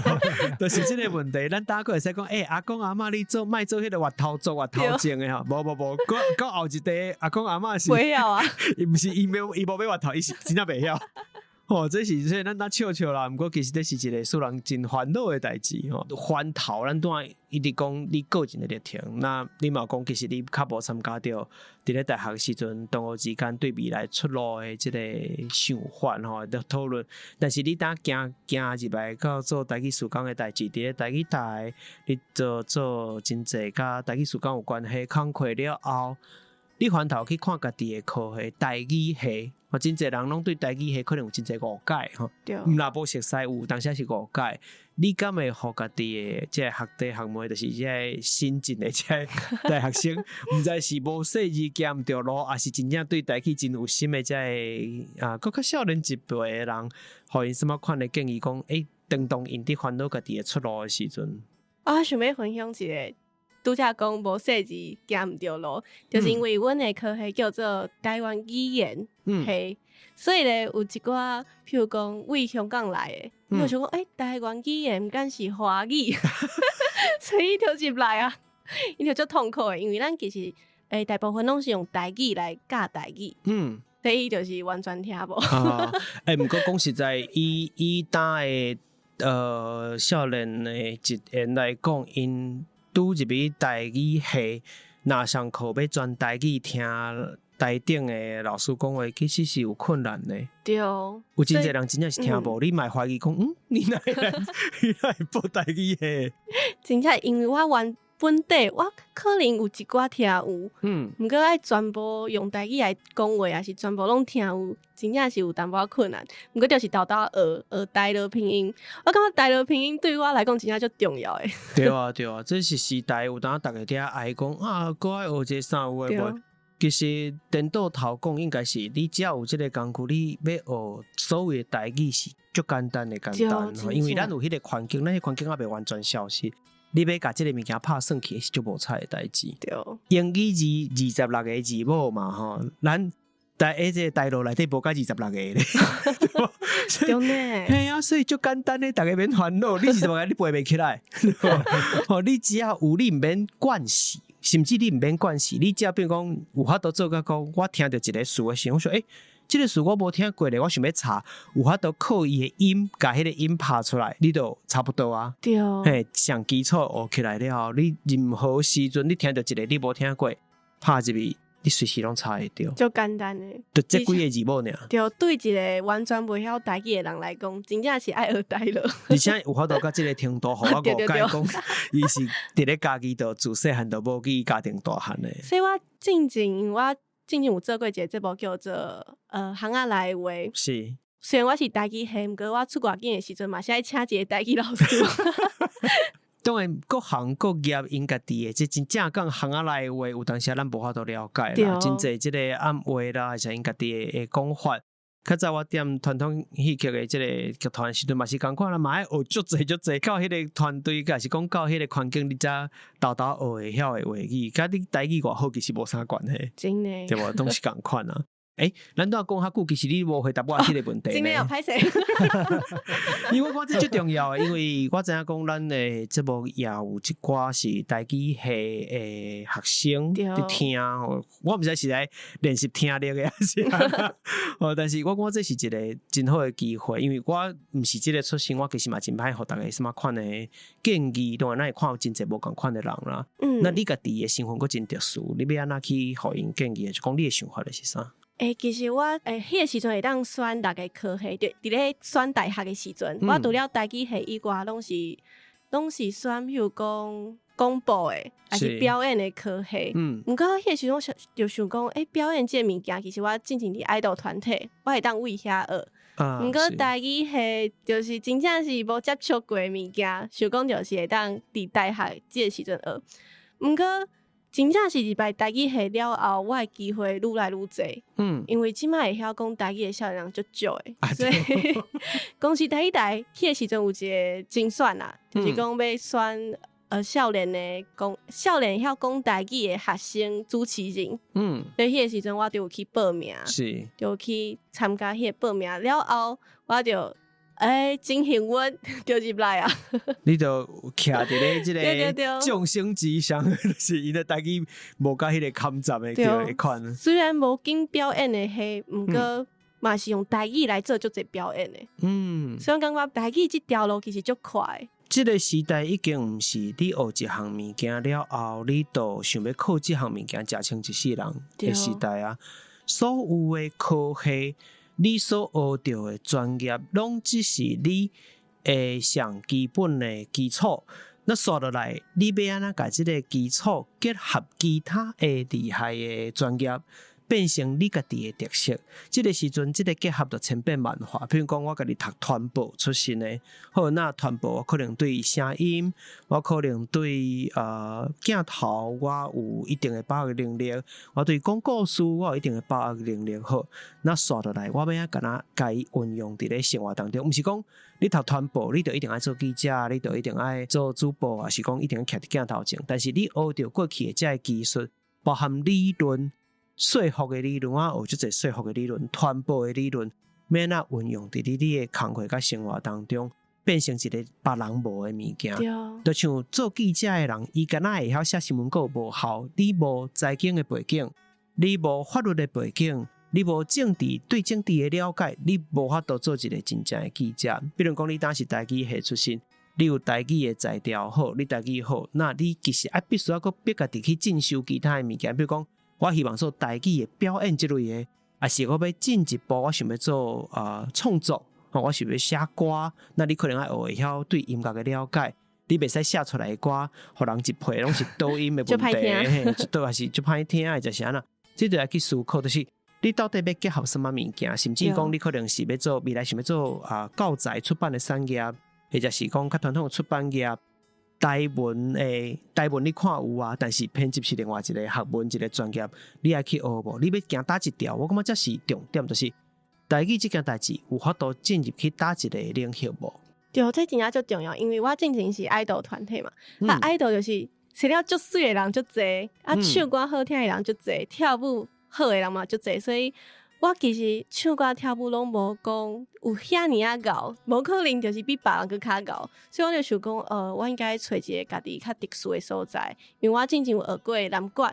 就是這个問題。咱打過會使講，欸，阿公阿嬤，你做莫做彼个越頭族越頭前的吼，無無無，到後一代阿公阿嬤是袂曉啊。伊毋是伊沒伊無欲越頭，伊是真正袂曉。吼，這是說咱當笑笑啦，毋過其實這是一個使人真煩惱的代誌吼。翻頭咱拄仔一直講你個人的歷程，那你嘛講其實你較無參加著佇咧大學時陣同學之間對未來出路的這個想法吼，咧討論。但是你當行行入來到做台語事工的代誌，佇咧台語台，你做真濟佮台語事工有關係工課了後，你翻頭去看家己的科系台語系，吼，真濟人攏對台語系可能有真濟誤解吼。毋若無熟似有當時是誤解。你敢會予家己的這個學弟學妹，就是這個新進的這個大學生，毋知是無細膩行毋著路，抑是真正對台語真有心的這个啊，閣較少年一輩的人，予𪜶啥物款的建議？講，欸，當𪜶佇煩惱家己的出路的時陣，我想欲分享一个。拄才講無細膩行毋著路，就是因為阮的科系叫做台灣語言系，所以咧有一寡，譬如講為香港來的，伊就想講，欸，台灣語言敢是華語，所以伊就入來啊，伊就足痛苦的，因為咱其實大部分攏是用台語來教台語，所以伊就是完全聽無。欸，毋過講實在，以當的少年的一緣來講，𪜶拄入去台語系，若上課欲轉台語聽，台頂的老師講話，其實是有困難的。對，有真濟人真正是聽無，你嘛會懷疑講，你哪會你哪會報台語的？真正因為我原本底我可能有一寡聽有，毋過愛全部用台語來講話，抑是全部攏聽有，真正是有淡薄仔困難。毋過就是沓沓學學台羅拼音，我感覺台羅拼音對我來講真正足重要的。對啊對啊，這是時代有當逐家佇遐哀講啊，閣愛學這啥有的無？其實顛倒頭講，應該是你只要有這个工具，你欲學所謂的台語是足簡單的簡單，因為咱有彼个環境，咱彼環境猶未完全消失。你欲共這个物件拍算去，是足無彩的代誌。英語字26个字母嘛吼，咱台彼這个台羅內底無甲26個咧。對呢。嘿啊，所以足簡單的，逐家免煩惱。你26個你背袂起來。吼，你只要有你毋免慣勢，甚至你毋免慣勢，你只要比如講有法度做甲講，我聽著一个詞的時陣，我說欸，這个詞我無聽過咧，我想欲查，有法度靠伊的音，共彼个音拍出來，你就差不多啊。嘿，上基礎學起來了後，你任何時陣你聽著一个你無聽過，拍入去，你隨時攏查會著。足簡單的。就這幾个字母爾。對，對一个完全袂曉台語的人來講，真正是愛學台羅。而且有法度到這个程度，予我誤解講，伊是佇咧家己就自細漢就無記家庭大漢的。所以我進前我進前有做過一个節目叫做巷仔內的話。雖然我是台語系，毋過我出外景的時陣嘛是愛請一个台語老師。當然，各行各業𪜶家己的，這真正講巷仔內的話，有當時咱無法度了解啦。真濟這个暗話啦，還是𪜶家己的講法。較早我踮傳統戲曲的這个劇團時陣嘛是仝款啦，嘛愛學足濟足濟，到彼个團隊，抑是講到彼个環境，你才沓沓學會曉的話語，佮你台語偌好，其實無啥關係。真的。對無？攏是仝款啊。欸，咱拄仔講較久，其實你無回答我彼个問題。真的有歹勢。因為我感覺這足重要的，因為我知影講咱的節目也有一寡是台語系的學生佇聽，我毋知是來練習聽力的，抑是按怎。哦，但是我感覺這是一個真好的機會，因為我毋是這个出身，我其實嘛真歹予逐家啥物款的建議，當然咱會看有真濟無仝款的人啦。那你家己的身份閣真特殊，你欲按怎去予𪜶建議？就講你的想法是啥？欸，其實我欸，彼个時陣會當選六个科系，就佇咧選大學的時陣，我除了台語系以外，攏是選，比如講廣播的，抑是表演的科系。毋過彼个時陣我想就想講，欸，表演這个物件，其實我進前佇愛豆團體，我會當為遐學。毋過台語系就是真正是無接觸過的物件，想講就是會當佇大學這个時陣學。毋過真正是入來台語系了後，我的機會愈來愈濟。因為這擺會曉講台語的少年人足少的，所以公視台語台彼個時陣有一个甄選啦，就是講欲選少年的講少年會曉講台語的學生主持人。所以彼個時陣我就有去報名，就去參加彼个報名了後，我就欸，真幸運就入來啊！你就徛佇咧這个眾星之上，就是𪜶的台語無佮彼个坎站的對彼款。雖然無經表演的系，毋過嘛是用台語來做足濟表演的。所以我感覺台語這條路其實足快。這个時代已經毋是你學一項物件了後，你就想欲靠這項物件食穿一世人的時代啊！所有的科系，你所學著的專業，攏只是你的上基本的基礎。那紲落來，你欲按怎共這个基礎結合其他的厲害的專業，變成你家己的特色。這个時陣，這个結合就千變萬化。比如講，我家己讀傳播出身的，好，那傳播我可能對聲音，我可能對鏡頭，我有一定的把握能力。我對講故事，我有一定的把握能力。好，那紲落來，我欲按怎共伊運用佇咧生活當中？毋是講你讀傳播，你就一定愛做記者，你就一定愛做主播，抑是講一定愛徛佇鏡頭前。但是你學著過去的這个技術，包含理論。說服的理論，我學足濟說服的理論、傳播的理論，欲按怎運用佇你的工課佮生活當中，變成一個別人無的物件。就像做記者的人，伊敢若會曉寫新聞稿無效，你無財經的背景，你無法律的背景，你無政治對政治的了解，你無法度做一個真正的記者。比如講，你當時台語系出身，你有台語的才調好，你台語好，那你其實愛必須猶閣逼家己去進修其他的物件，比如講。我希望做台語的表演這類的，抑是我欲進一步，我想欲做創作，吼，我想欲寫歌，那你可能愛學會曉對音樂的了解，你袂使寫出來的歌，予人一配攏是倒音的問題，嘿，都還是足歹聽的，就是按怎，這就愛去思考，就是你到底欲結合啥物物件，甚至講你可能是欲做未來想欲做教材出版的產業，或者是講較傳統的出版業。台文的台文你看有啊，但是編輯是另外一個學問，一個專業，你愛去學無？你欲行佗一條？我感覺這是重點，就是台語這件代誌有法度進入去佗一個領域無？對，這真正足重要，因為我進前是愛豆團體嘛，啊，愛豆就是生了足媠的人足濟，啊，唱歌好聽的人足濟，跳舞好的人嘛足濟，所以我其實唱歌跳舞攏無講有遐爾仔𠢕，無可能就是比別人閣較𠢕，所以我就想講，我應該揣一個家己較特殊的所在，因為我進前有學過南管，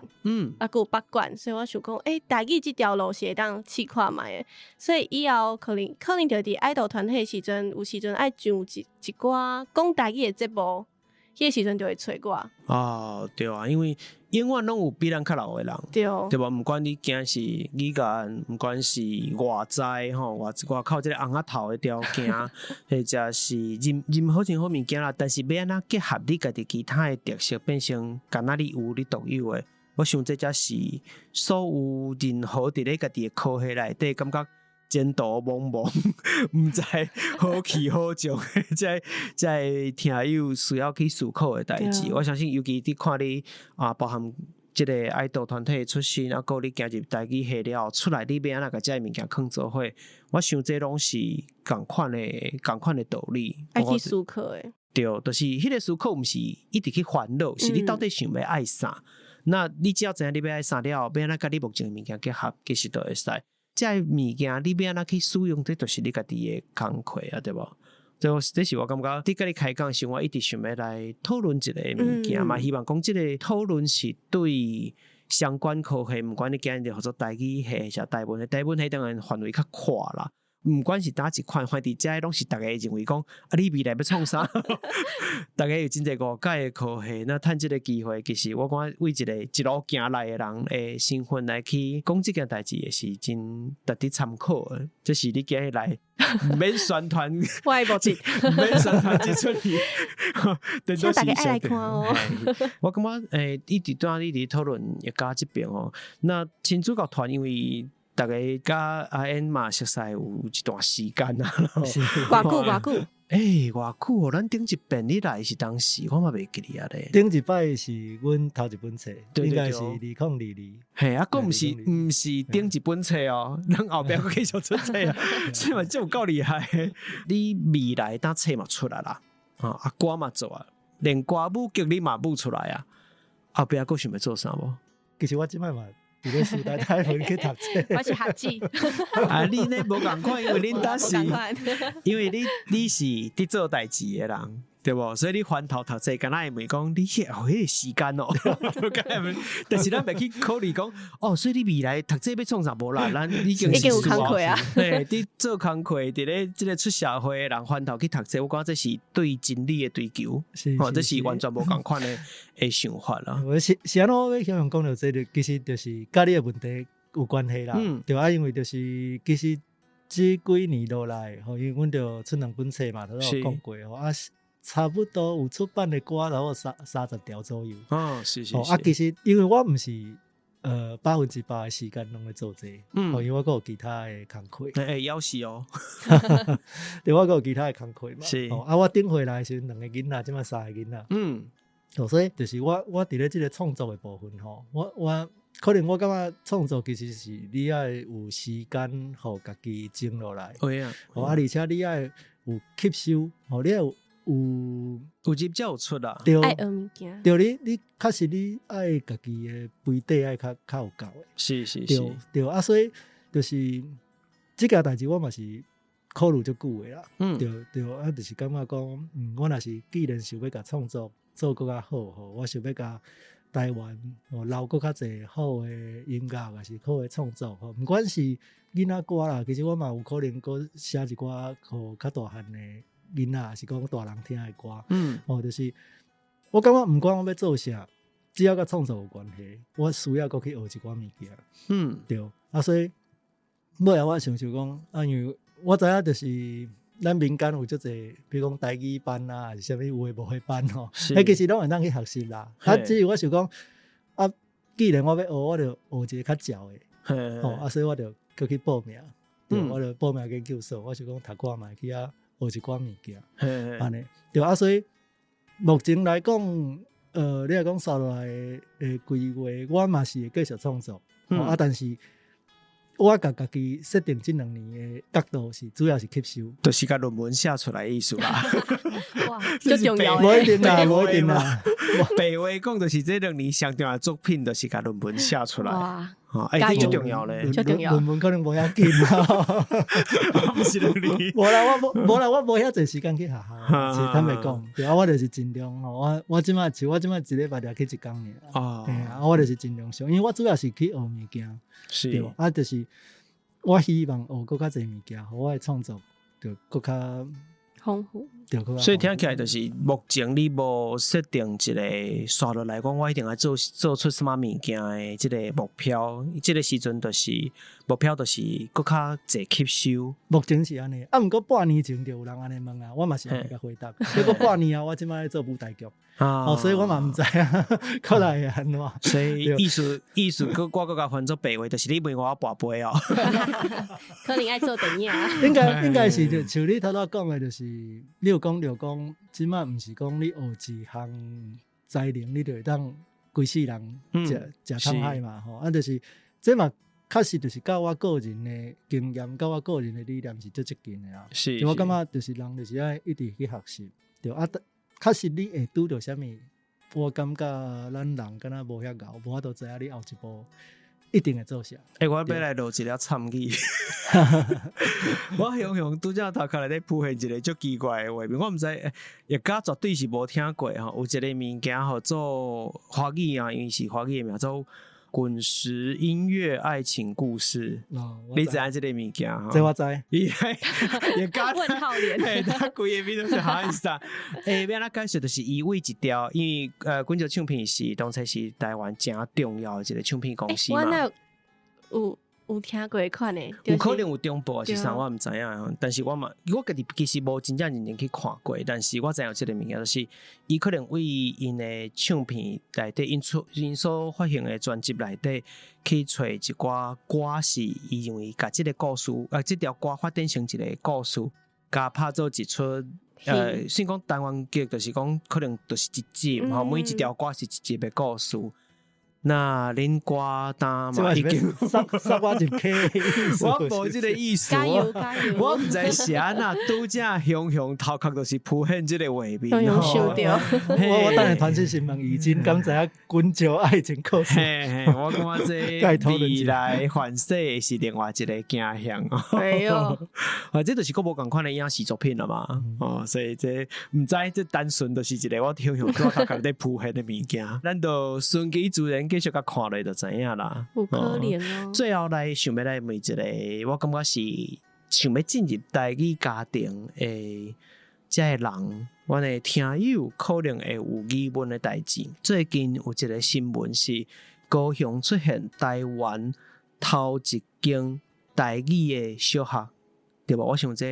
啊，閣有北管，所以我想講，欸，台語這條路是會當試看覓的，所以以後可能就佇愛豆團體的時陣，有時陣愛上一寡講台語的節目，彼個時陣就會揣我。哦，對啊，因為永遠攏有比咱較老的人，對無？毋管你驚是語言，毋管是外在吼，外口這个尪仔頭的條件，或者是任何物件啦，但是欲按怎結合你家己其他的特色，變成敢若你有你獨有的，我想這才是所有任何佇咧家己的科系內底，感覺前途茫茫，毋知何去何從，這个聽友需要去思考的代誌。我相信，尤其佇看你啊，包含這个愛豆團體的出身，啊，閣你行入台語系了後出來，你欲按怎共這个物件囥做伙？我想這攏是仝款的道理。愛去思考的。對，就是彼个思考，毋是一直去煩惱，是你到底想欲愛啥？那你只要知影你欲愛啥了後，欲按怎共你目前的物件結合，其實就會使。這个物件你欲按怎去使用，這就是你家己的工課啊，對無？這是我感覺，佇佮你開講時，我一直想欲來討論這个物件嘛，希望講這个討論是對相關科系，毋管你今日號做台語系，抑是台文系，台文系當然範圍較闊啦。毋管是佗一款，反正這攏是逐家認為講，啊，你未來欲創啥？逐家有真濟誤解的科系，那趁這个機會，其實我感覺為一個一路行來的人的身份來去講這件代誌，也是真值得參考的。這是你今日來毋免宣傳，我的目的，毋免宣傳這齣戲，請大家愛來看哦。我感覺一直對你佇討論業家這邊哦，那新主角團因為逐家佮阿燕嘛熟似有一段時間啊，偌久偌久？欸，偌久哦！咱頂一遍你來是當時，我嘛袂記得啊咧。頂一擺是阮頭一本冊，應該是2022。嘿，啊，閣毋是頂一本冊哦，咱後壁閣繼續出冊啊，所以嘛這有夠厲害。你未來當冊嘛出來啦，啊歌嘛做啊，連歌舞劇你嘛舞出來啊，後壁閣想欲做啥無？其實我這擺嘛。佇咧師大台文去讀冊，我是學子。啊，你呢無仝款，因為恁當時，因為你是佇做代誌的人，對無？所以你翻頭讀冊，敢若會問講你彼個時間哦，但是咱袂去考慮講，哦，所以你未來讀冊欲創啥無啦？咱已經已經有工課啊。對，佇做工課，佇咧這个出社會的人翻頭去讀冊，我感覺這是對真理的追求，哦，這是完全無仝款的想法啦。我是按怎我欲向講著這个，其實就是佮你的問題有關係啦。對啊，因為就是其實這幾年落來，吼，因為阮就出兩本冊嘛，頭拄有講過吼，啊，差不多有出版的歌，然後30條左右。哦，是是。啊，其實因為我毋是100%的時間攏咧做這個，因為我閣有其他的工課。欸，夭壽哦。對，我閣有其他的工課嘛。啊，我頂回來的時陣兩个囡仔，這擺三个囡仔。所以就是我佇咧這个創作的部分吼，我可能我感覺創作其實是你愛有時間予家己靜落來。會啊。啊，而且你愛有吸收，吼，你愛有有入才有出啦。對，愛學物件。對，你確實你愛家己的肥底愛較有夠的。對，對，啊，所以就是這件代誌我嘛是考慮足久的啦。對，對，啊，就是感覺講，我若是既然想欲共創作做閣較好吼，我想欲共台灣哦留閣較濟好的音樂，抑是好的創作吼，毋管是囡仔歌啦，其實我嘛有可能閣寫一寡予較大漢的囡仔，抑是講大人聽的歌。哦，就是我感覺毋管我欲做啥，只要佮創作有關係，我需要閣去學一寡物件。對，啊，所以尾仔我想想講，啊，因為我知影就是咱民間有足濟，比如講台語班啊，還是啥物有的無的班吼，彼其實攏會當去學習啦。啊，只是我想講，啊，既然我欲學，我就學一個較捷的，吼，啊，所以我就閣去報名，對，我就報名研究所，我想講讀看覓去遐學一寡物件，按呢，對啊，所以目前來講，你若講紲落來的規劃，我嘛是會繼續創作，啊，但是我共家己設定這兩年的角度是主要是吸收，就是共論文寫出來的意思啦。哇，足重要。無一定啦，無一定啦。白話講就是這兩年上重要的作品，就是共論文寫出來。哇，欸，這足重要咧，足重要。論文可能無遐緊啊，毋是兩年。無啦，我無無啦，我無遐濟時間去學校。是坦白講，對啊，我就是盡量吼，我這擺像我這擺一禮拜才去一工爾。哦。嘿啊，我就是盡量上，因為我主要是去學物件。是。啊，就是我希望學閣較濟物件，予我的創作就閣較豐富。所以聽起來就是目前你無設定一個紲落來講，我一定愛做出啥物物件的這個目標。這個時陣就是目標，就是閣較濟吸收。目前是按呢，啊，毋過半年前就有人按呢問啊，我嘛是按呢共回答。結果半年後，我這擺咧做舞台劇，哦，所以我嘛毋知啊，可能會按怎。所以意思意思，閣我閣共翻做白話，就是你問我跋杯哦。可能愛做電影。應該是就像你頭拄講的，就是你有講著講，這擺毋是講你學一項才能，你就會當規世人食食滄海嘛吼。啊，就是這嘛確實就是佮我個人的經驗，佮我個人的理念是足接近的啦。是，我感覺就是人就是愛一直去學習，對啊，確實你會拄著啥物，我感覺咱人敢若無遐𠢕，無法度知影你後一步一定會做啥。欸，我欲來落一个參語。我雄雄拄才頭殼內底浮現一個足奇怪的畫面，我毋知，葉家絕對是無聽過吼。有一個物件號做華語啊，因為是華語的名做《滾石音樂愛情故事》。哦，你知影這個物件吼？這我知。伊葉家問號臉，嘿，他規個面攏是哈意思啊？欸，欲按怎解釋？就是伊為一條，因為滾石唱片是當初是台灣誠重要的一個唱片公司嘛。欸，我哪有聽過款的，有可能有中播還是啥，我毋知影。但是我嘛，我家己其實無真正認真去看過，但是我知影有這個物件，就是伊可能為𪜶的唱片內底，𪜶出𪜶所發行的專輯內底去揣一寡歌，是伊認為共這個故事，啊，這條歌發展成一個故事，共拍做一齣，算講單元劇，就是講可能就是一集，吼，每一條歌是一集的故事。那恁歌單嘛已經塞塞我入坑，我無這個意思，加油加油！我毋知是按怎，拄才雄雄頭殼就是浮現這個畫面，雄雄想著。我等下傳訊息問伊真，敢知影滾石愛情故事？嘿嘿，我感覺這未來凡世是另外一個景象。哎喲，啊，這就是閣無仝款的影視作品了嘛。哦，所以這毋知這單純就是一個我雄雄頭殼咧浮現的物件，咱就順其自然。繼續共看落就知影啦。有可能哦。最後來想欲來問一個，我感覺是想欲進入台語家庭的這个人，阮的聽友可能會有疑問的代誌。最近有一個新聞是高雄出現台灣頭一間台語的小學，對無？我想這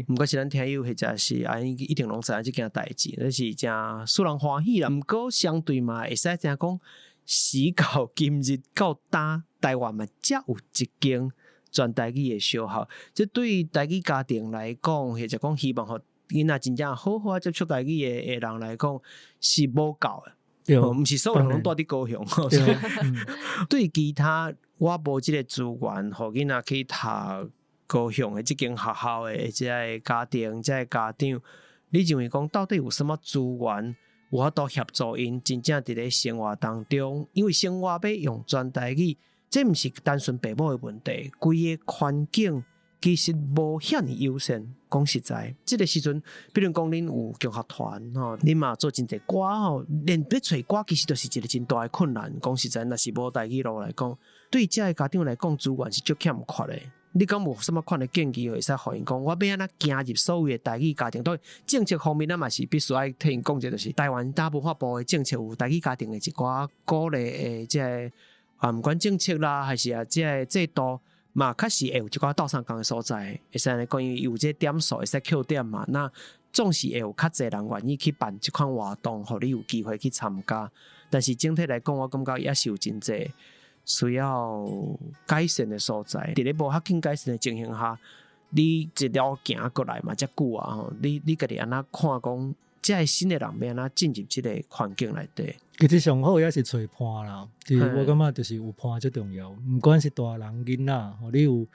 毋管是咱聽友或者是啊，一定攏知影這件代誌，這是誠使人歡喜啦。毋過相對嘛，會使知影講。時到今日到今，台灣嘛才有一間全台語的小學。這對台語家庭來講，或者講希望予囡仔真正好好接觸台語的人來講，是無夠的。對，毋是所有人攏蹛佇高雄。對其他我無這個資源，予囡仔去讀高雄的這間學校的這个家庭，這个家長，你認為講到底有啥物資源？有法度協助𪜶真正佇咧生活當中，因為生活欲用全台語，這毋是單純爸母的問題，規个環境其實無遐爾友善。講實在，這個時陣，比如講恁有共學團吼，恁嘛做真濟歌吼，連欲揣歌其實就是一個真大的困難。講實在，若是無台語路來講，對這个家長來講，資源是足欠缺的。你敢有啥物款的建議會使予𪜶講？我欲按怎行入所謂的台語家庭？當然政策方面，咱嘛是必須愛替𪜶講者，就是台灣大文化部的政策有台語家庭的一寡鼓勵的這个啊，毋管政策啦，還是啊這个制度，嘛確實會有一寡鬥相共的所在，會使按呢講，因為有這個點數會使扣點嘛。那總是會有較濟人願意去辦這款活動，予你有機會去參加。但是整體來講，我感覺也是有真濟需要改善的所在。佇咧無較緊改善的情形下，你一路行過來嘛，遮久啊吼，你家己按怎看講，這个新的人欲按怎進入這个環境內底？其實上好也是揣伴啦，其實我感覺就是有伴最重要，毋管是大人囡仔，吼，你有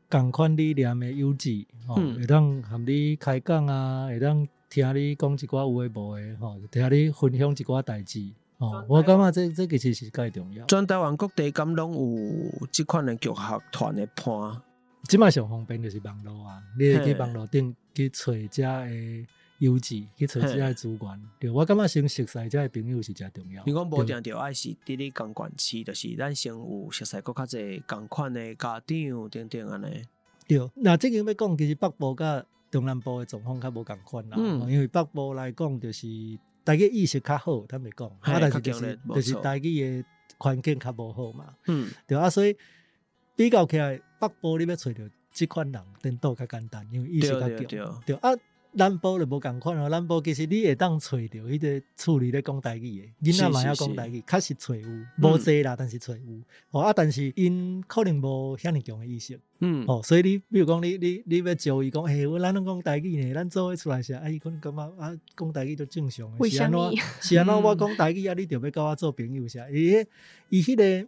仝款理念的友誼，吼，會當含你開講啊，會當聽你講一寡有的無的，吼，聽你分享一寡代誌，吼，我感覺這其實是蓋重要。全台灣各地敢攏有這款的劇學團的伴？這擺上方便就是網路啊，你會去網路頂去揣遮的友誼，去揣遮的資源。對，我感覺先熟似遮的朋友是誠重要。你講無定著愛是佇咧仝縣市，就是咱先有熟似閣較濟仝款的家長等等按呢。對，若這間欲講，其實北部佮中南部的狀況較無仝款啦。因為北部來講，就是台語意識較好，坦白講，啊，但是就是台語的環境較無好嘛。對啊，所以比較起來，北部你欲揣著這款人，顛倒較簡單，因為意識較強。對啊，南部就無仝款哦。南部其實你會當揣著彼個厝裡咧講台語的，囡仔嘛曉講台語，確實揣有，無濟啦，但是揣有。吼啊，但是𪜶可能無遐爾強的意識。吼，所以你比如講，你欲招伊講，嘿，咱攏講台語呢，咱做伙出來時，啊，伊可能感覺啊，講台語足正常的，是按怎？是按怎？我講台語啊，你著欲佮我做朋友啥？伊彼個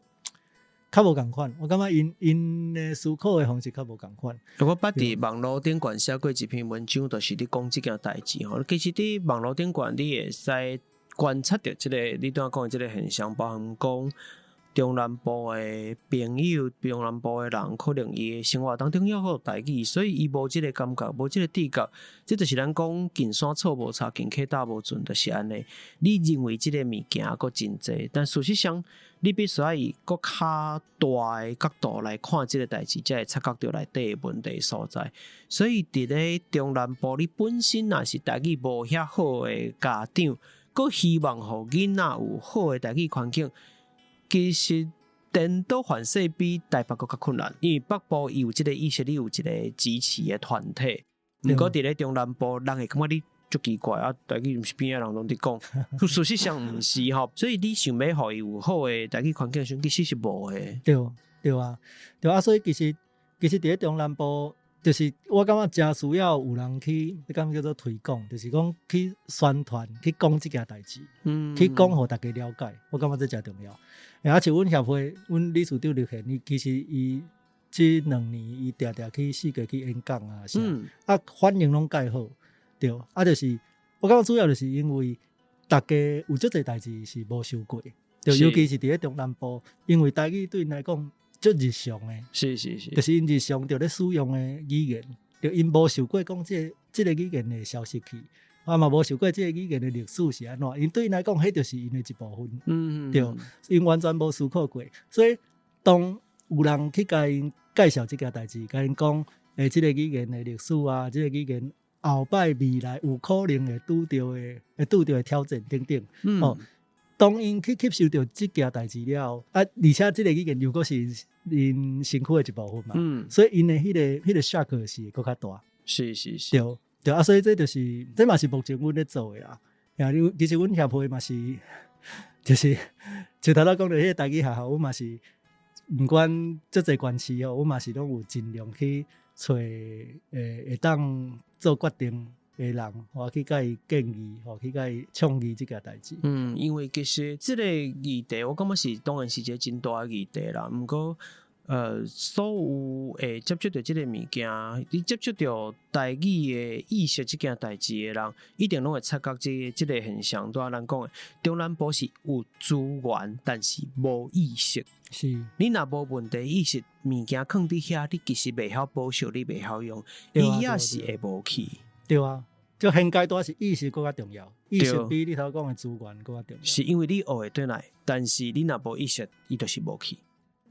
較無仝款，我感覺𪜶的思考的方式較無仝款。我捌佇網路頂懸寫過一篇文章，就是咧講這件代誌吼。其實佇網路頂懸，你會使觀察著這個你拄仔講的這個現象，包含講中南部的朋友、中南部的人，可能伊的生活當中猶閣有台語，所以伊無這個感覺，無這個直覺。這就是咱講近山草無柴，近溪搭無船，就是按呢。你認為這個物件閣真濟，但事實上，你必須愛以閣較大的角度來看這個代誌，才會察覺著內底的問題所在。所以佇咧中南部，你本身若是台語無遐好的家長，閣希望予囡仔有好的台語環境，其實顛倒反勢比台北閣較困難，因為北部伊有這個意識，你有一個支持的團體。毋過佇咧中南部，人會感覺你足奇怪啊，台語毋是邊仔人攏佇講，事實上毋是吼。所以你想欲予伊有好的台語環境時陣，其實是無的。對對啊，對啊，所以其實佇咧中南部，就是我感覺誠需要有人去，彼種叫做推廣，就是講去宣傳，去講這件代誌，去講予大家了解。我感覺這誠重要。啊，像阮協會，阮理事長劉賢，伊其實伊這兩年伊定定去四界去演講啊，啥，啊反應攏蓋好，對，啊就是我感覺主要就是因為大家有足濟代誌是無受過，對，尤其是佇咧中南部，因為台語對𪜶來講足日常的，就是𪜶日常著咧使用的語言，著𪜶無受過講這個語言的消失去，啊嘛無受過這個語言的歷史是按怎，𪜶對𪜶來講，彼就是𪜶的一部分，對，𪜶完全無思考過，所以當有人去共𪜶介紹這件代誌，共𪜶講，這個語言的歷史啊，這個語言後擺未來有可能會拄著的，會拄著的挑戰等等，吼，當𪜶去吸收著這件代誌了後，啊，而且這個語言又閣是𪜶身軀的一部分嘛，所以𪜶的彼個 shock 是會閣較大。對，對啊，所以這就是，這嘛是目前阮咧做的啦。啊，其實阮協會嘛是，就是就頭拄講著彼個台語學校，阮嘛是毋管足濟縣市吼，阮嘛是攏有盡量去揣會當做決定的人，我去共伊建議，吼，去共伊倡議這件代誌。嗯，因為其實這個議題，我感覺是當然是一個真大的議題啦。毋過，所有會接觸著這個物件，你接觸著台語的意識這件代誌的人，一定攏會察覺這個現象。拄仔咱講的，中南部是有資源，但是無意識。你若無問題意識，物件囥佇遐，你其實袂曉保守，你袂曉用，伊也是會無去。對啊，就現階段是意識閣較重要，意識比你頭講的資源閣較重要。是因為你學會轉來，但是你若無意識，伊就是無去。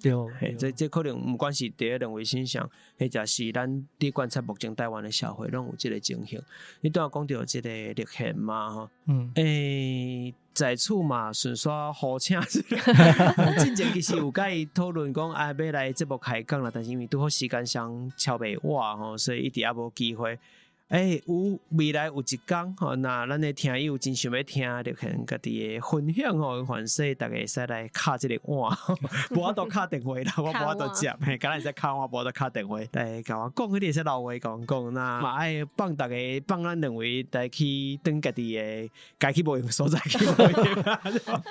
對，嘿，這可能毋管是佇咧兩位身上，或者是咱佇觀察目前台灣的社會，攏有這個情形。你拄仔講著這個力獻嘛，吼，在厝嘛，順紲呼請。進前其實有共伊討論講，啊，欲來節目開講啦，但是因為拄好時間上敲袂倚吼，所以一直猶無機會。有未來有一工吼，若咱的聽友真想欲聽力獻家己的分享吼，凡勢逐家會使來敲這個碗，無法度敲電話啦，我無法度接，嘿，敢若會使敲碗，無法度敲電話來共我講，你會使留話共我講，那嘛愛放逐家放咱兩位來去轉家己的，該去無閒所在去無閒。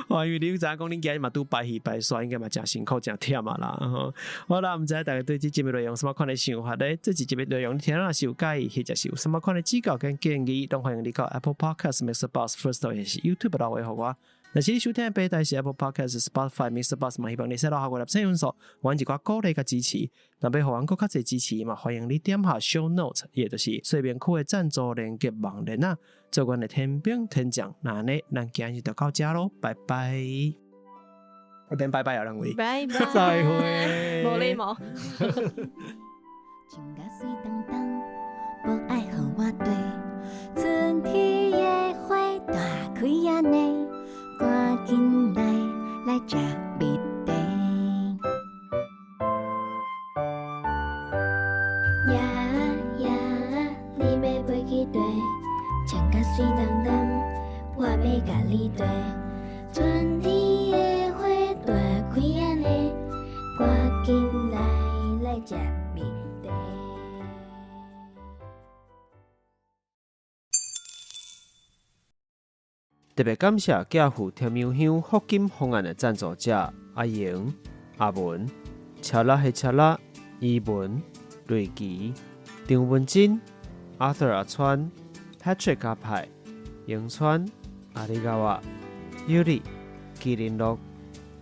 哦，因為你有知影講，恁今日嘛拄排戲排煞，應該嘛誠辛苦、誠忝啊啦。吼，好啦，毋知逐家對這節目內容有啥物款的想法咧？這一集的內容你聽了是有佮意，或者是有啥物款的指教跟建議，攏歡迎你到 Apple Podcast、MixerBox、Firstory 抑是 YouTube 留話予我。若是你收聽的平台是 Apple Podcast、Spotify、MixerBox 嘛，希望你使留下五粒星分數，予阮一寡鼓勵佮支持。若欲予阮閣較濟支持嘛，歡迎你點下 Show Note，也就是說明區的贊助連結網連啊，做阮的天兵天將。那按呢，咱今日就到遮囉，拜拜。我變拜拜啊，兩位。拜拜。再會。無禮貌。穿甲媠當當，無愛予我綴。春天的花大開按呢，趕緊來來食蜜茶。呀呀，你欲飛去佗？穿甲媠當當，我欲共你綴。春天的花大開按呢，趕緊來來食蜜茶。特別感謝寄付甜油香福金方案的贊助者阿瑩、阿文、車拉的車拉、伊文、瑞奇、張文珍、Arthur 阿川、Patrick 阿派、永川、阿里嘎哇、尤里、麒麟樂。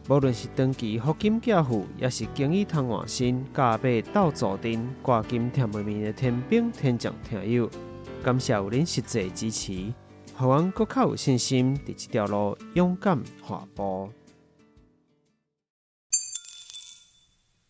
無論是長期福金寄付，抑是經已通換新、價買鬥助陣、掛金甜面面的天兵天將聽友，感謝有恁實際支持，予阮閣較有信心，佇這條路勇敢踏步。